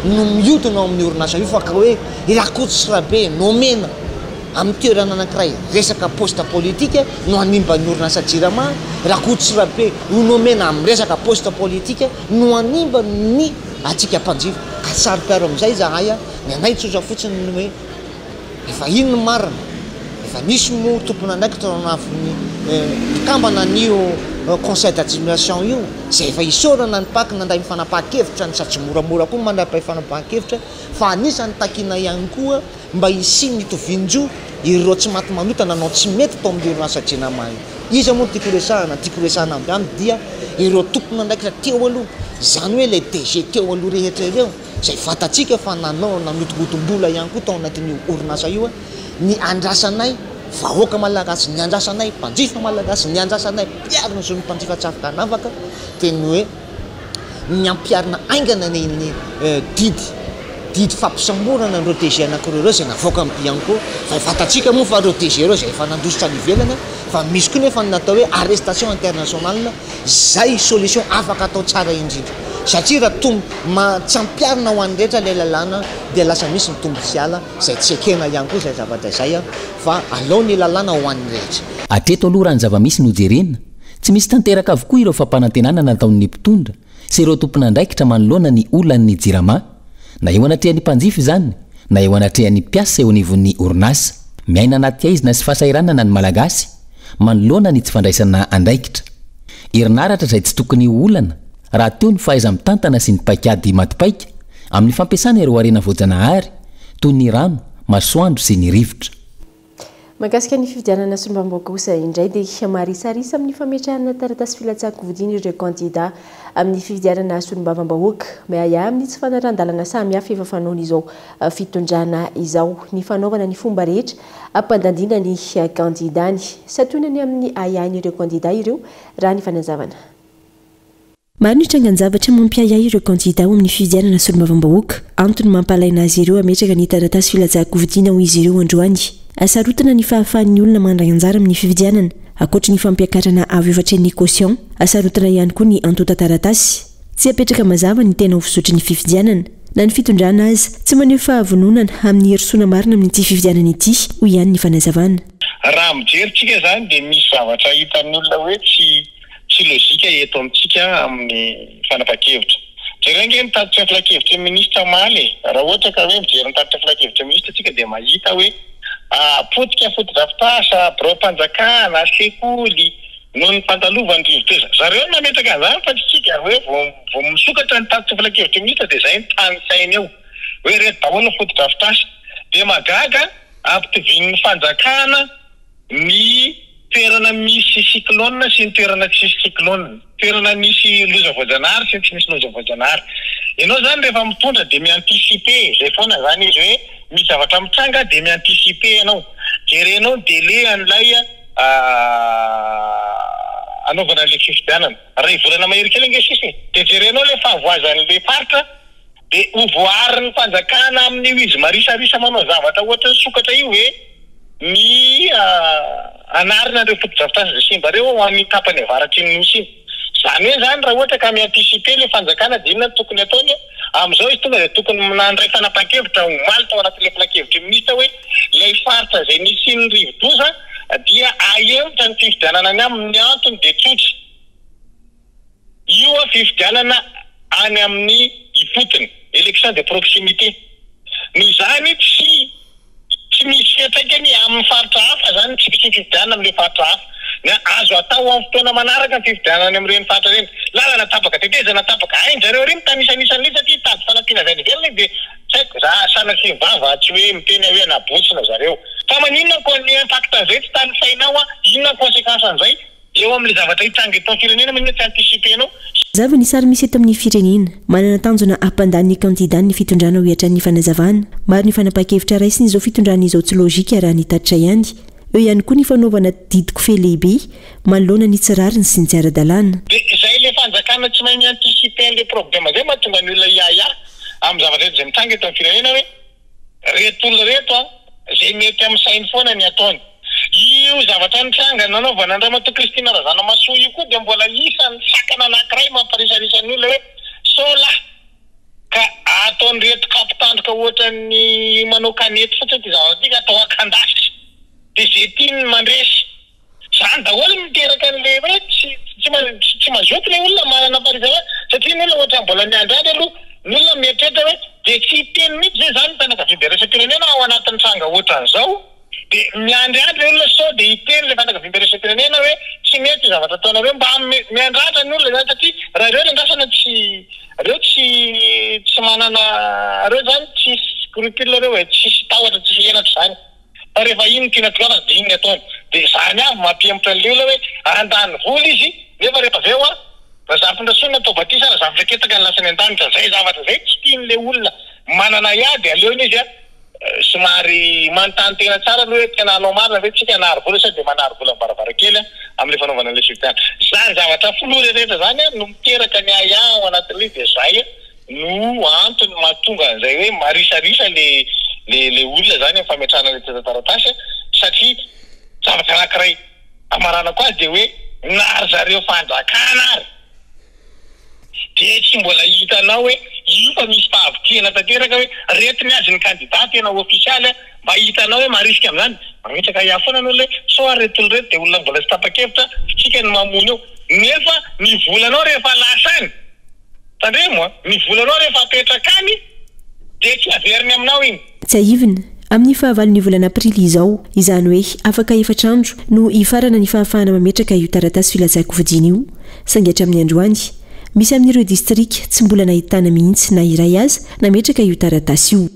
no mihodina ao amin'ny orinasa io fa ka hoe i Rakoto sy Rabe nomena amin'ny toerana anankiray resaka poste politique no hanimba ny orinasa Jirama, Rakoto sy Rabe ho nomena amin'ny resaka poste politique no hanimba ny antsika mpanjifa ka saro-piaro amin'izay izahay a! Ny anay tsotra fotsiny ny hoe Efa iny ny marina. Efa nisy moa tompon'andraikitra tao anatin'ny mpikambana an'io conseil d'administration io, izay efa isaorana ny Pac nandray ny fanapahan-kevitra, sady tsy moramora koa ny mandray fanapahan-kevitra, fa anisan'ny takiana ihany koa mba hisian'ny itovian-jo ireo tsy maty manota nanao tsy mety tao amin'ny orinasa Jenama io. Iza moa no tiako horesahana? Ny tiako horesahana avy any dia ireo tompon'andraikitra teo aloha, izany hoe ilay DG teo aloha rehetra ireo. izay fantatsika fa nanao nanodinkodim-bola ihany koa tao anatin'io orinasa io, ny andrasanay vahoaka malagasy, ny andrasanay mpanjifa malagasy, ny andrasanay mpiaro ny zon'ny mpanjifa tsy afaka hanavaka dia ny hoe ny hampiharina haingana ny ny didy didy fampisamborana an'ireo DG anankiroa ireo izay navoakan'ny Bianco, fa fantatsika moa fa ireo DG ireo izay efa nandositra any ivelany fa misy koa nefa ny natao hoe arrestation internationale Izay solution afaka atao tsara indrindra. Satria raha tom ma tsy ampiharina ho an'ny rehetra ilay lalàna dia lasa misy ny tombo tsy ala izay tsy ekena ihany koa izay zavatra izay fa alao ny lalàna ho an'ny rehetra. Hatreto aloha raha ny zava-misy no jerena, tsy misy tanteraka avokoa ireo fampanantenana nataon'ny mpitondra sy ireo tompon'andraikitra manoloana ny olan'ny Jirama, na eo anatrehan'ny mpanjifa izany na eo anatrehan'ny mpiasa eo anivon'ny orinasa. Miaina anaty haizina sy fahasahiranana ny Malagasy manoloana ny tsy fandraisana andraikitra. Herinaratra izay tsy tokony ho olana raha teo ny fahaiza-mitantana sy ny paikady maty paika amin'ny fampiasana ireo harena voajanahary toy ny rano, masoandro sy ny rivotra. Mahakasika ny fifidianana solombavambahoaka kosa indray dia marisarisa amin'ny fametrahana taratasy filatsahan-kofidina ireo kandida amin'ny fifidianana solombavambahoaka. Miahiahy amin'ny tsy fanarahan-dalana samihafa efa fanaon'izao fitondrana izao ny fanaovana ny fomba rehetra Hampandandiana ny kandidany. Santionany amin'ny ahiahin'ireo kandida ireo, raha ny fanazavana. Maro ny trangan-javatra mampiahiahy ireo kandida ao amin'ny fifidianana solombavambahoaka. Antony mampalaina azy ireo hametraka ny taratasy filatsahan-kofidina hoy izy ireo androany. Hasarotina ny fahafahan'ny olona mandray anjara amin'ny fifidianana. Ankoatry ny fampiakarana avo efatra ny caution, hasarotina ihany koa ny antontan-taratasy. Tsy apetraka mazava ny tena ho fizotry ny fifidianana. Na ny fitondrana aza, tsy maneho fahavononana amin'ny hirosoana marina amin'ity fifidianana ity, hoy ihany ny fanazavana. Raha mijery tsika izany dia misy zavatra hitan'ny olona hoe tsy tsy lojika eto amintsika amin'ny fanapahan-kevitra. Jereo ange ny tatitra filankevitry ny minisitra omaly e! Raha ohatra ka hoe mijery ny tatitra filankevitry ny minisitra tsika dia mahita hoe potika fotodrafitrasa, biraom-panjakana, sekoly. Noho ny fandalovan'ny rivodoza. Zareo no nametraka an'izany fa tsy tsika hoe vao vao misokatra ny tatitry ny filankevitry ny minisitra dia izay no tanisainy eo. Hoe ireto daholo ny fotodrafitrasa. Dia mahagaga ampitovian'ny fanjakana ny toerana misy cyclone sy ny toerana tsisy cyclone. Toerana misy loza voajanahary sy ny tsy misy loza voajanahary. Ianao izany rehefa mitondra dia mi-anticiper, izay foana izany izy hoe misy zavatra mitranga dia mi-anticiper ianao. Jerenao ny délai an'ilay hanaovana an'ilay fifidianana. Iray volana mahery kely ange sisa e! Dia jerenao ilay fahavoazan'ilay faritra dia ho voaarin'ny fanjakana amin'io izy marisarisa manao zavatra ohatran'ny sokatra io ve ny hanarina an'ireo fotodrafitrasa izay simba ireo ao amin'iny tapany avaratr'iny nosy iny. Izany hoe izany raha ohatra ka mi-anticiper ilay fanjakana dia inona no tokony ataony? Amin'izao izy tonga dia tokony nandray fanapahan-kevitra omaly tao anatin'ilay filankevitry ny minisitra hoe ilay faritra izay nisian'ny rivodoza dia ahemotra ny fifidianana any aminy. Ny antony dia tsotra, io fifidianana any amin'ny ifotony, élection de proximité. Noho izany tsy. Tsy misy fiantraikany amin'ny faritra hafa izany ny tsy fisian'ny fifidianana amin'ireo faritra hafa. Ny azo atao amin'ny fotoana manaraka ny fifidianana any amin'ireny faritra ireny. Lalana tapaka, tetezana tapaka, hain-jareo ery mitanisa an'isa an'iny satria hitady fanampiana avy any ivelany izy dia tsy haiko, za sanatria vava tsy hoe miteny aho hoe anabontsina zareo. Fa maninona ko ny impact an'izay tsy tanisainao an, inona ny consequence an'izay? Eo amin'ilay zavatra hitranga eto amin'ny firenena maninona tsy anticiper-nao? Mazava ny sary misy eto amin'ny firenena. Manana tanjona hampandany ny kandidà ny fitondrana hoy hatrany ny fanazavana. Maro ny fanapahan-kevitra raisin'izao fitondrana izao tsy lojika raha ny tatitra ihany. Eo ihany koa ny fanaovana didiko-fehy lehibe manoloana ny tsy rariny sy ny tsy ara-dalàna. Dia izay ilay fanjakana tsy mahay mi-anticiper an'ilay problème izay mahatonga ny olona hiahiahy amin'ny zavatra rehetra izay mitranga eto amin'ny firenena hoe Reto olona reto an, zay mety amin'ny sainy foana ny ataony. Io zavatra nitranga nanaovana an-dRamatoa Christine Razanamahasoa io koa dia mbola isan'ny sakana anankiray mampirisarisa ny olona hoe sao lahy ka ataon'ireto kapitandroka ohatran'ny manao kanety fotsiny ity zavatra ity ka atao akan-dasy dia zay tiany mandresy. Zany daholo no miteraka an'le hoe tsy tsy tsy mazoto le olona manana faharizana satria ny olona ohatran'ny mbola miandrandra aloha, ny olona mieritreritra hoe de tsy hiteny mihitsy ve zany ny fianakaviambe iraisam-pirenena ao anatin'ny tranga ohatran'izao? De miandriandry le olona sao de hiteny le fianakaviambe iraisam-pirenena hoe tsy mety io zavatra ataonareo, mba miandrandra ny olona zany satria raha ireo no andrasana tsy reo tsy tsy manana reo zany tsisy scrupule reo e, tsisy tahotra tsisy henatra zany. Fa rehefa iny no tiana tongavana dia iny ny ataony. Dia izany avy mampihemotra an'ilay olona hoe handany vola izy nefa rehefa avy eo an, Razafindrasoa no natao batisa, Razafindraketaka no lasa any an-danitra. Izay zavatra izay tsy tian'ilay olona manana ahiahy dia aleony izy an, somary manontany tena tsara aloha hoe tena hanao marina ve tsika hanary vola sa dia manary vola amin'ny varavarankely an, amin'ilay fanaovana an'ilay fifidianana. Izany zavatra flou rehetra izany an no miteraka ny ahiahy ao anatin'ilay izy dia izay an. no antony mahatonga an'izay hoe marisarisa le le le olona zany amin'ny fametrahana le antontan-taratasy satria zavatra anankiray amaranako azy dia hoe na ry zareo fanjakana ary dia tsy mbola hitanao hoe io fa misy fahavitrihana tanteraka hoe reto ny azy ny kandida tena ofisialy a mba hitanao hoe marisika amin'izany mametraka ahiahy foana ny olona hoe sao ary reto olona reto dia olona mbola tsy tapa-kevitra f'tsika no mamono eo nefa ny volanao rehefa lasa any Tandremo a! Ny volanao rehefa apetraka any dia tsy averiny aminao iny. Tsiahivina, amin'ny fahavalon'ny volana aprily izao, izany hoe afaka efatra andro, no hifarana ny fahafahana mametraka io taratasy filatsahan-kofidina io, saingy hatramin'ny androany, misy amin'ireo distrika tsy mbola nahitana mihitsy na iray aza nametraka io taratasy io.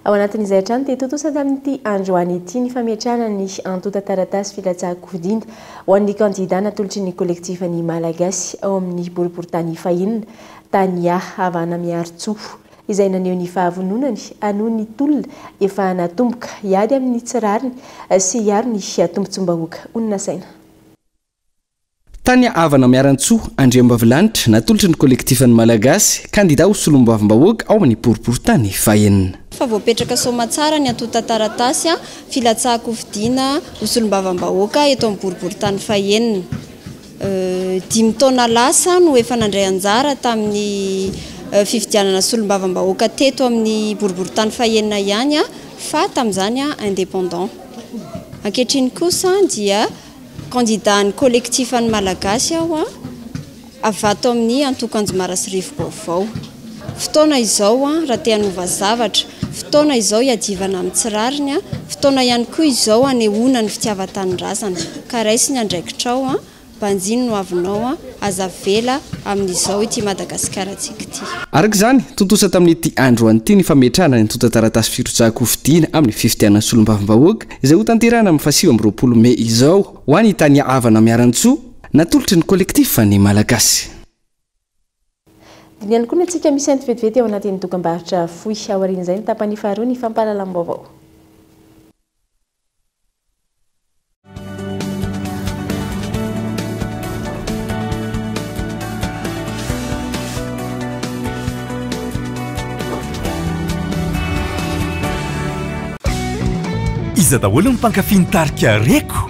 Ao anatin'izay hatrany dia tontosa tamin'ity androany ity ny fametrahana ny antontan-taratasy filatsahan-kofidina ho an'ny kandidà natolotry ny kolektifan'ny Malagasy ao amin'ny boriborintany fahenina, Tania Havana Miarintsoa, izay naneho ny fahavononany hanohy ny tolona efa natomboka hiady amin'ny tsy rariny sy hiaro ny tombontsoam-bahoaka. Honina saina. Tany Havana Miarantsoa, Andriambavilanitra, natolotry ny Kolektifan'ny Malagasy, kandida ho solombavambahoaka ao amin'ny boriborintany fahenina. Fa voapetraka soamatsara ny antontan-taratasy filatsahan-kofidina ho solombavambahoaka eto amin'ny boriborintany fahenina. Dimy taona lasa no efa nandray anjara tamin'ny fifidianana solombavambahoaka teto amin'ny boriborintany fahenina ihany fa tamin'izany indépendant. Ankehitriny kosa dia Kandida an'ny Collectif an'ny Malagasy aho avy ato amin'ny antoko Anjomara sy Rivo-baovao. Fotoana izao raha te hanova zavatra, fotoana izao hiadivana amin'ny tsy rariny, fotoana ihany koa izao hanehoana ny fitiavan-tanindrazana. Ka raiso ny andraikitrao. Banjino ny hoavinao, aza avela amin'izao ity Madagasikarantsika ity. Araka izany, tontosa tamin'ity androany ity ny fametrahana ny antontan-taratasy firotsahan-kofidina amin'ny fifidianana solombavambahoaka izay hotanterahina amin'ny faha 29 mey izao ho an'i Tania Havana Miarantsoa, natolotry ny Collectif ny Malagasy. Dinihana koa ny antsika misy hainto vetivety ao anatin'ny dokambarotra fohy. Aorian'izay ny tapany faharoa ny fampahalalam-baovao. Iza daholo ny mpankafy ny tarika Reko?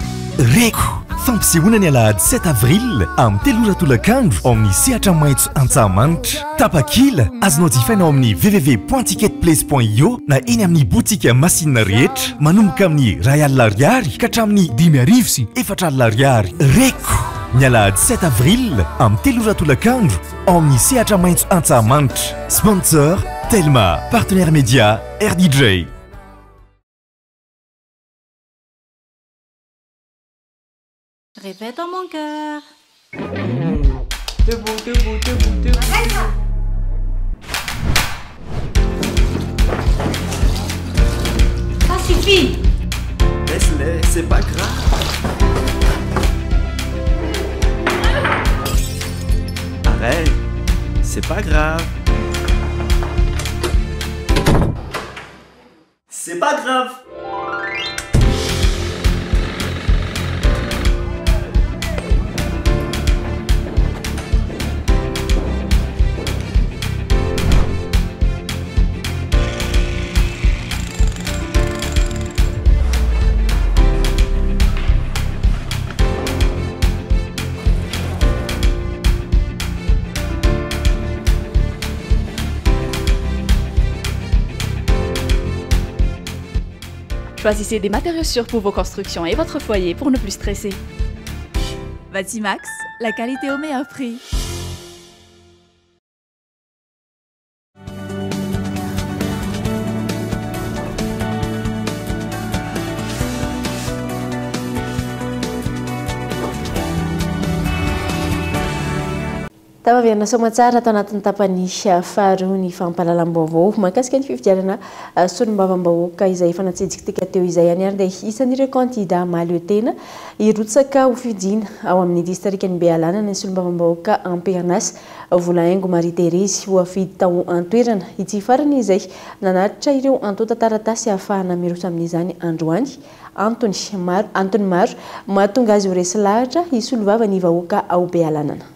Reko! Fampisehoana ny alahady 7 avril amin'ny 3 ora tolakandro ao amin'ny Sehatra Maitso Antsahamanitra. Tapakila, azonao jifaina ao amin'ny www.ticketplace.io na eny amin'ny boutique Masina rehetra, manomboka amin'ny 1000 ariary ka hatramin'ny 4004 ariary. Reko! Ny alahady 7 avril amin'ny 3 ora tolakandro ao amin'ny Sehatra Maitso Antsahamanitra. Sponsor, Telma, partenaire média, RDJ. Réveille dans mon cœur. Debout, debout, debout, debout. Ça suffit. Laisse-les, c'est pas grave. Arrête, c'est pas grave. C'est pas grave. Choisissez des matériaux sûrs pour vos constructions et votre foyer pour ne plus stresser. Batimax, la qualité au meilleur prix. Tafaverina soamantsara tao anatin'ny tapany faharoa ny fampahalalam-baovao mahakasika ny fifidianana solombavambahoaka izay efa natsidikitsika teo izay ihany ary dia isan'ireo kandida mahaleo tena hirotsaka ho fidiana ao amin'ny distrikan'i Bealanana ny solombavambahoaka am-perinasa Volahaingo Marie Thérèse voafidy tao an-toerana. Ity farany izay nanatitra ireo antontan-taratasy ahafahana miroso amin'izany androany. Antony maro antony maro mahatonga azy ho resy lahatra hisolovava ny vahoaka ao Bealanana.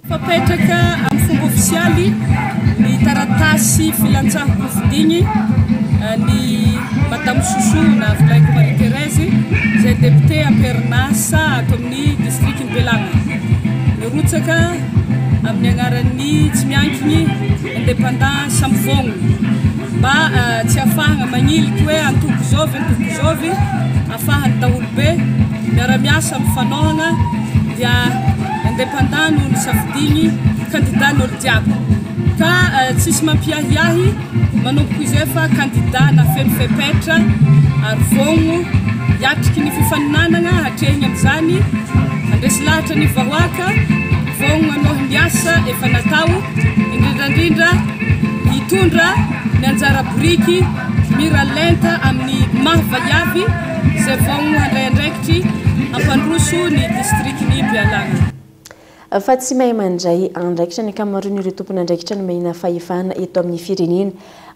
Fapetraka amin'ny fomba ofisialy ny taratasy filantsaham-pofidiny ny Madame Soso na Volahaingo Marie Thérèse izay député am-perinasa ato amin'ny distrikan'i Bealanana. Nirotsaka amin'ny agnaran'ny tsy miankigny indépendant samy vôgno mba tsy ahafahagna magniliky hoe antoko zôvy antoko zôvy ahafahan'ny daholobe miara-miasa mifanohagna dia indépendant no nisafidigny candidat n'olo jiaby ka tsisy mampiahiahy manomboko izay fa candidat nafeno fepetra ary vogno hiatriky ny fifaninanagna hatrehigny amizany handresy lahatra ny vahoaka vogno hanohy ny asa efa natao indrindrandrindra hitondra ny anjara biriky mira lenta amin'ny maha vaiavy izay vogno handray andraikitry hampandroso ny distrikan'i Bealanana. Fa tsy mahay mandray andraikitra ny ankamaroan'ireo tompon'andraikitra nomena fahefana eto amin'ny firenena.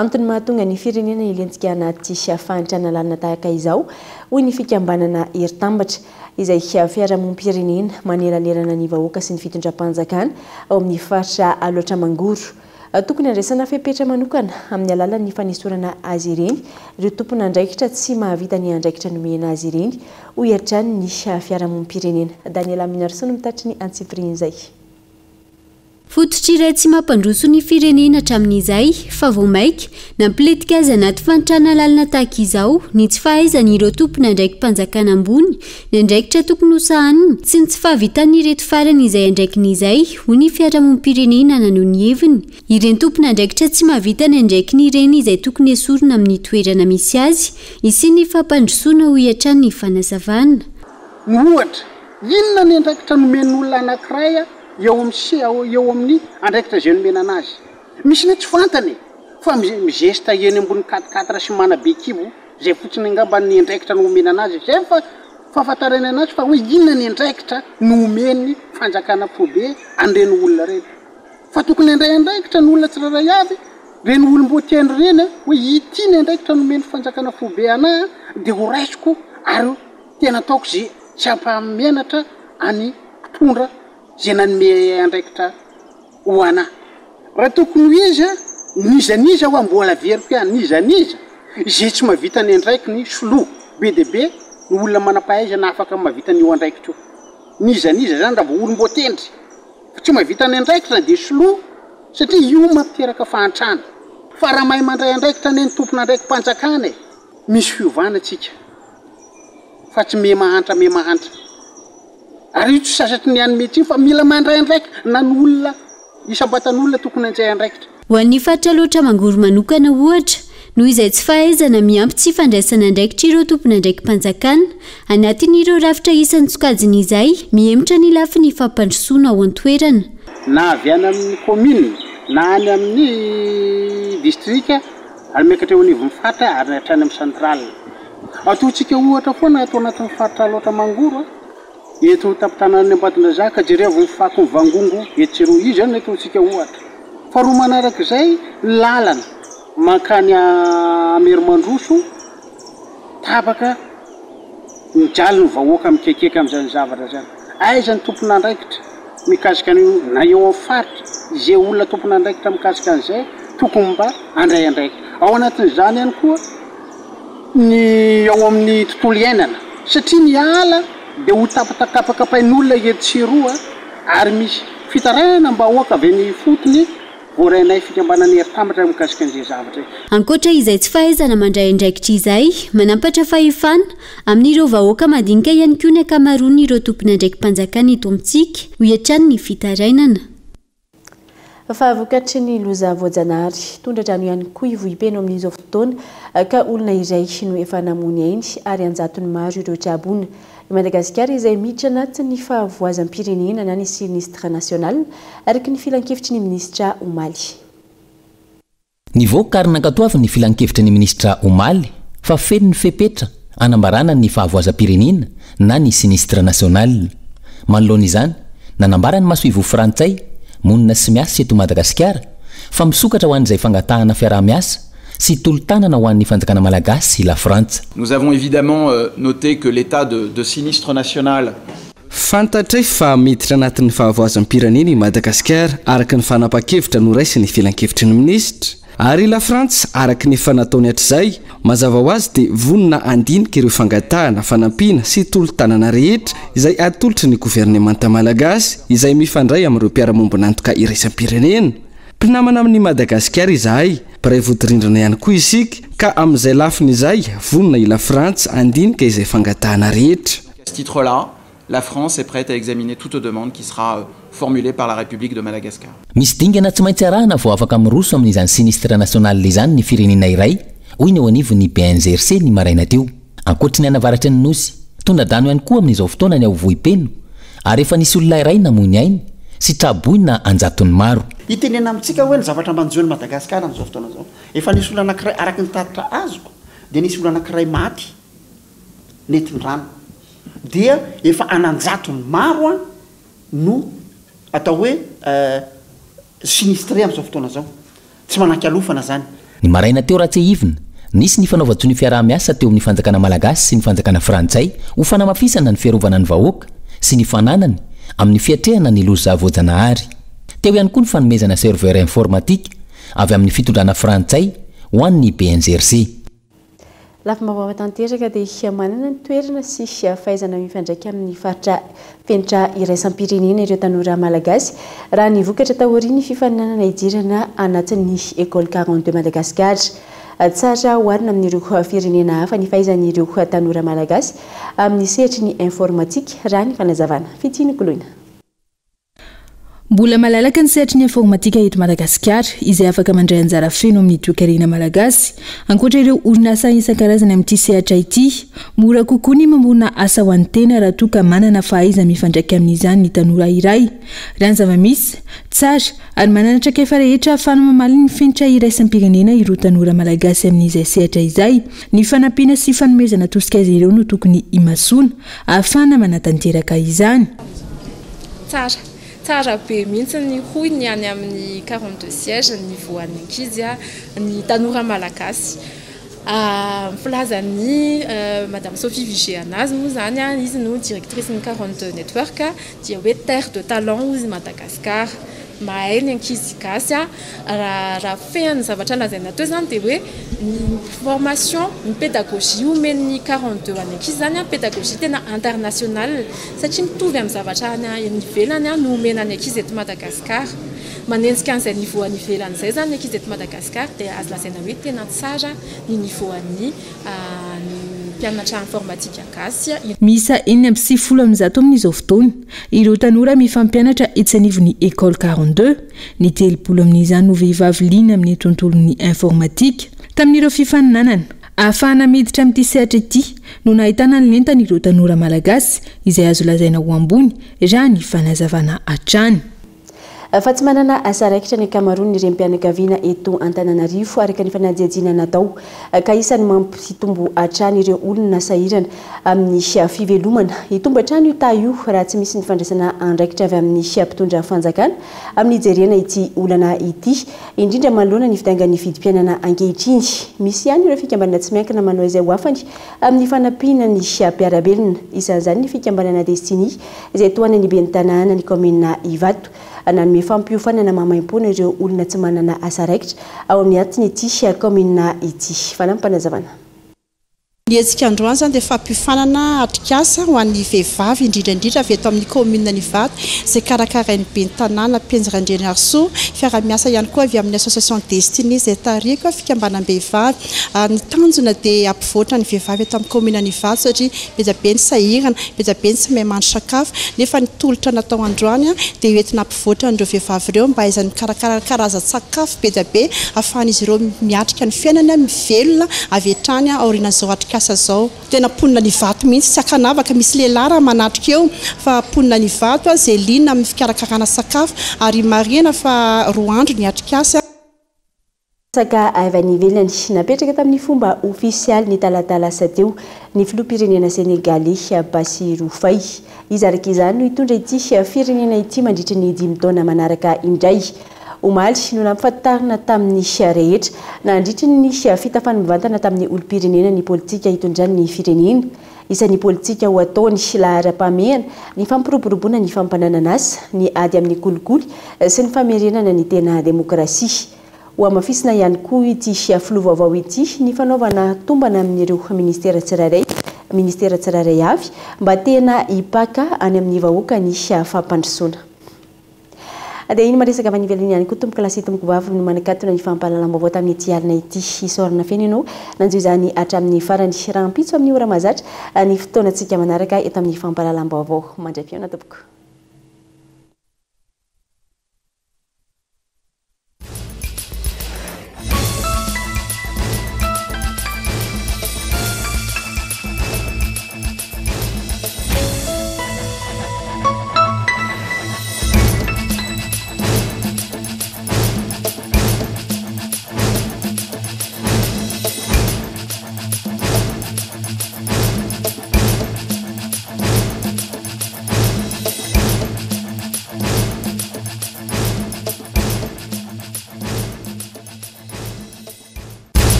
Antony mahatonga ny firenena hilentika anaty fahantrana lalina tahaka izao, hoy ny fikambanana Hery Tambatra, izay fiarahamonim-pirenena manelanelana ny vahoaka sy ny fitondram-panjakana ao amin'ny faritra Alaotra Mangoro. Tokony handraisana fepetra manokana amin'ny alalan'ny fanesorana azy ireny ireo tompon'andraikitra tsy mahavita ny andraikitra nomena azy ireny, hoy hatrany ny fiarahamonim-pirenena. Daniela Minarson no mitatry ny antsipirihin'izay. Fototra iray tsy mampandroso ny firenena hatramin'izay fa vao mainka nampilentika azy anaty fahantrana lalina tahaka izao ny tsy fahaizan'ireo tompon'andraiki-panjakana ambony ny andraikitra tokony hosahaniny sy ny tsy fahavitan'ireto farany izay andraikiny izay, hoy ny fiarahamonim-pirenena naneho ny heviny. Ireny tompon'andraikitra tsy mahavita ny andraikiny ireny izay tokony esorina amin'ny toerana misy azy, hisian'ny fampandrosoana, hoy hatrany ny fanazavana. Ohatra, Inona ny andraikitra nomen'olona anankiray eo amin'ny se eo amin'ny andraikitra izay nomena anazy? Misy ny tsy fantany e! Fa mi-geste eny ambony quatre quatre sy manabe kibo izay fotsiny angamba ny andraikitra nomena anazy. Izay ny fahafantarany anazy fa hoe inona ny andraikitra nomen'ny fanjakana foibe an'ireny olona ireny. Fa tokony handray andraikitra ny olona tsirairay avy, ireny olom-boatendry ireny hoe ity ny andraikitra nomen'ny fanjakana foibe anah dia ho raisiko ary Tena ataoko ze tsy hampahamenatra any mpitondra ze nanome andraikitra ho anah. Raha tokony ho izy n'iza n'iza hoa mbola averiko ihany n'iza n'iza ze tsy mahavita ny andraikiny soloa be dia be ny olona manampahaizana afaka mahavita an'io andraikitra io. N'iza n'iza zany raha vao olom-boatendry fa tsy mahavita ny andraikitra dia soloa satria io mampiteraka fahantrana. Fa raha mahay mandray andraikitra anie ny tompon'andraiki-panjakana e! Misy fiovana tsika. fa tsy miha mahantra miha mahantra. Ary io tsy sasatry ny hanome tsiny fa mila mandray andraikitra na ny olona isam-batan'olona tokony handray andraikitra. Ho an'ny faritra Alaotra Mangoro manokana ohatra, noho izay tsy fahaizana miampy tsy fandraisana andraikitra ireo tompon'andraiki-panjakana anatin'ireo rafitra isan-tsokajiny izay, mihemotra ny lafiny fampandrosoana ao an-toerana. Na avy any amin'ny commune na any amin'ny distrika ary miakatra eo anivon'ny faritra ary hatrany amin'ny centrale. Ataontsika ohatra foana ato anatin'ny faritra Alaotra Mangoro a, eto tampon-tanànan'i Ambatondrazaka, jerevo ny fako mivangongo etsy sy eroa, io izany no ataontsika ohatra. Faharoa manarak'izay, ny lalana mankany Amerimandroso, tapaka, mijaly ny vahoaka mikekeka amin'izany zavatra izany. Aiza ny tompon'andraikitra mikasika an'io na eo amin'ny faritra, izay olona tompon'andraikitra mikasika an'izay tokony mba handray andraikitra. Ao anatin'izany ihany koa, ny ao amin'ny tontolo iainana satria ny ala dia ho tapatapakapain'olona etsy sy eroa ary misy fitarainam-bahoaka avy any ifotony voarainay fikambanana Hery Tambatra mikasika an'izay zavatra izay. Ankoatra izay tsy fahaizana mandray andraikitra izay, manampatra fahefana amin'ireo vahoaka madinika ihany koa ny ankamaroan'ireo tompon'andraiki-panjakana eto amintsika, hoy hatrany ny fitarainana. Fa vokatry ny loza voajanahary, tondra-drano ihany koa i Vohipeno amin'izao fotoana ka olona iray no efa namoy ny ainy ary an-jatony maro ireo tra-boina. I Madagasikara izay miditra anatin'ny fahavoazam-pirenena na ny sinistre national, araka ny filankevitry ny minisitra omaly. Nivoaka ary nankatoavin'ny filankevitry ny minisitra omaly fa feno ny fepetra hanambarana ny fahavoazam-pirenena na ny sinistre national. Manoloana izany, nanambara ny masoivoho frantsay, monina sy miasa eto Madagasikara, fa misokatra ho an'izay fangatahana fiaraha-miasa sy tolo-tanana ho an'ny fanjakana malagasy i Lafrantsa. Nous avons évidemment noté que l'état de sinistre national Fantatray fa miditra anatin'ny fahavoazam-pirenena i Madagasikara araka ny fanapahan-kevitra noraisin'ny filankevitry ny minisitra. Ary i Lafrantsa, araka ny efa nataony hatrizay, mazava ho azy dia vonona handinika ireo fangatahana fanampiana sy tolo-tanana rehetra izay atolotry ny governemanta malagasy izay mifandray amin'ireo mpiara-mombon'antoka iraisam-pirenena. Mpinamana amin'i Madagasikara izahay, mpiray vodirindrina ihany koa isika, ka amin'izay lafiny izay, vonona i Lafrantsa handinika izay fangatahana rehetra. À ce titre-là, la France est prête à examiner toute demande qui sera formulée par la République de Madagascar. Misy dingana tsy maintsy arahana vao afaka miroso amin'izany sinistre national izany ny firenena iray, hoy ny eo anivon'ny BNGRC ny maraina teo. Ankoatry ny any avaratry ny Nosy, tondra-drano ihany koa amin'izao fotoana ny ao Vohipeno, ary efa nisy olona iray namoy ny ainy sy tra-boina an-jatony maro. Hitenena amintsika hoe ny zavatra manjo an'i Madagasikara amin'izao fotoana izao. Efa nisy olona anankiray, araka ny tatitra azoko, dia nisy olona anankiray maty nentin-drano dia efa an'anjatony maro an no atao hoe sinistré amin'izao fotoana izao, tsy manan-kialofana izany. Ny maraina teo raha tsiahivina, nisy ny fanaovan-tsonia fiaraha-miasa teo amin'ny fanjakana malagasy sy ny fanjakana frantsay ho fanamafisana ny fiarovana ny vahoaka sy ny fananany amin'ny fiatrehana ny loza voajanahary. Teo ihany koa ny fanomezana serveur informatique avy amin'ny fitondrana frantsay ho an'ny BNGRC. Lafim-baovao tanteraka dia manana ny toerana sy fahaizana mifandraika amin'ny faritra fenitra iraisam-pirenena ireo tanora malagasy raha ny vokatra taorian'ny fifaninanana hidirana anatin'ny École 42 Madagascar. Tsara oharina amin'ireo firenena hafa ny fahaizan'ireo tanora malagasy amin'ny sehatry ny informatika raha ny fanazavana. Fitia Nikoloina. Mbola malalaka ny sehatry ny informatika eto Madagasikara, izay afaka mandray anjara feno amin'ny toekarena malagasy. Ankoatra ireo orinasa isan-karazany amin'ity sehatra ity, mora kokoa ny mamorona asa ho an'ny tena raha toa ka manana fahaiza-mifandraika amin'izany ny tanora iray. Raha ny zava-misy, tsara ary manana traikefa rehetra ahafahana mamaly ny fenitra iraisam-pirenena ireo tanora malagasy amin'izay sehatra izay. Ny fanampiana sy fanomezana tosika azy ireo no tokony himasoana ahafahana manatanteraka izany. Tsara. Tsara be mihitsy ny hoy ny any amin'ny 42 sièges ny niveau an'ny ankizy, ny tanora malagasy. Ny filazan'ny Madame Sophie Viger anazy moa izany, izy no directrice ny 42 network, dia hoe terre de talent hozy Madagascar. Mahay ny ankizy gasy. Raha raha fehan'ny zavatra lazaina teo izany dia hoe ny formation, ny pédagogie omen'ny 42 an'ny ankizy izany, pédagogie tena internationale satria mitovy amin'ny zavatra any ivelany no omena ny ankizy eto Madagasikara. Manenjika an'izay niveau any ivelany izay izany ny ankizy eto Madagasikara dia azo lazaina hoe tena tsara ny niveau an'ny mpianatra informatique gasy. Miisa 196 amin'izao fotoana ireo tanora mifampianatra etsy anivon'ny Ecole 42. Ny 30 amin'izany no vehivavy liana amin'ny tontolon'ny informatika. Tamin'ireo fifaninanana ahafahana miditra amin'ity sehatra ity no nahitana ny lentan'ireo tanora malagasy izay azo lazaina ho ambony raha ny fanazavana hatrany. Fa tsy manana asa raikitra ny ankamaroan'ny renim-pianakaviana eto Antananarivo, araka ny fanadihadiana natao, ka isan'ny mampitombo hatrany ireo olona sahirana amin'ny fivelomana. Hitombo hatrany io taha io raha tsy misy ny fandraisana andraikitra avy amin'ny mpitondra fanjakana amin'ny hijerena ity olana ity, indrindra manoloana ny fidangan'ny vidim-piainana ankehitriny. Misy ihany ireo fikambanana tsy miankina manao izay ho afany amin'ny fanampiana ny mpiara-belona, isan'izany ny fikambanana Destiny izay tohanan'ny ben'ny tanàna ny kaominina Ivato. Nanome fampiofanana maimaimpoana ireo olona tsy manana asa raikitra ao amin'ny atin'ity kaominina ity. Fanampim-panazavana. Ny hetsika androany izany dia fampiofanana atrikasa ho an'ny vehivavy indrindra indrindra avy eto amin'ny kaominina Ivato izay karakarain'ny ben'ny tanàna Penjy Randrianarisoa, fiaraha-miasa ihany koa avy amin'ny association Destiny izay tarihiko, fikambanam-behivavy. Ny tanjona dia hampivoatra ny vehivavy eto amin'ny kaominina Ivato satria be dia be ny sahirana, be dia be ny tsy mahay mahandro sakafo nefa ny tolotra natao androany dia hoentina hampivoatra an'ireo vehivavy ireo mba hahaizany mikarakara karazan-tsakafo be dia be ahafahan'izy ireo miatrika ny fiainany, mivelona avy hatrany aorianan'izao atrikasa izao. Tena mponina any Ivato mihitsy, tsy ankanavaka, misy lehilahy raha manatrika eo fa mponina any Ivato izay liana amin'ny fikarakarana sakafo ary marihana fa roa andro ny atrikasa. Saka avy any ivelany. Napetraka tamin'ny fomba ofisialy ny talata lasa teo ny filoham-pirenena senegaley Bassirou Faye. Izy araka izany no hitondra ity firenena ity mandritra ny dimy taona manaraka indray. Omaly no nampifantarina tamin'ny rehetra nandritry ny fitafany mivantana tamin'ny olom-pirenena ny politika hitondrany ny firenena. Isan'ny politika ho ataony laharam-pahamehana ny fampiroboroboana ny fampananan'asa, ny ady amin'ny kolikoly sy ny famerenana ny tena demokrasia. Hohamafisina ihany koa ity filoha vaovao ity ny fanaovana tombana amin'ireo minisitera tsirairay minisitera tsirairay avy mba tena hipaka any amin'ny vahoaka ny fampandrosoana. Dia iny maresaka avy any ivelany ihany koa tompoko lahy sy tompoko vavy no manakatona ny fampahalalam-baovao tamin'ity alina ity. Isaorana feno ianao nanjo izany hatramin'ny farany. Rahampitso amin'ny ora mahazatra ny fotoanantsika manaraka eto amin'ny fampahalalam-baovao. Mandra-pihaona tompoko.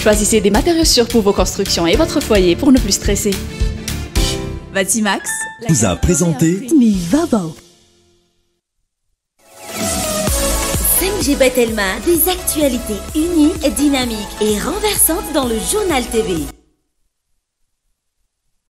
Choisissez des matériaux sûrs pour vos constructions et votre foyer pour ne plus stresser. Batimax vous a présenté ny vaovao. 5G by Telma, des actualités uniques, dynamiques et renversantes dans le journal TV.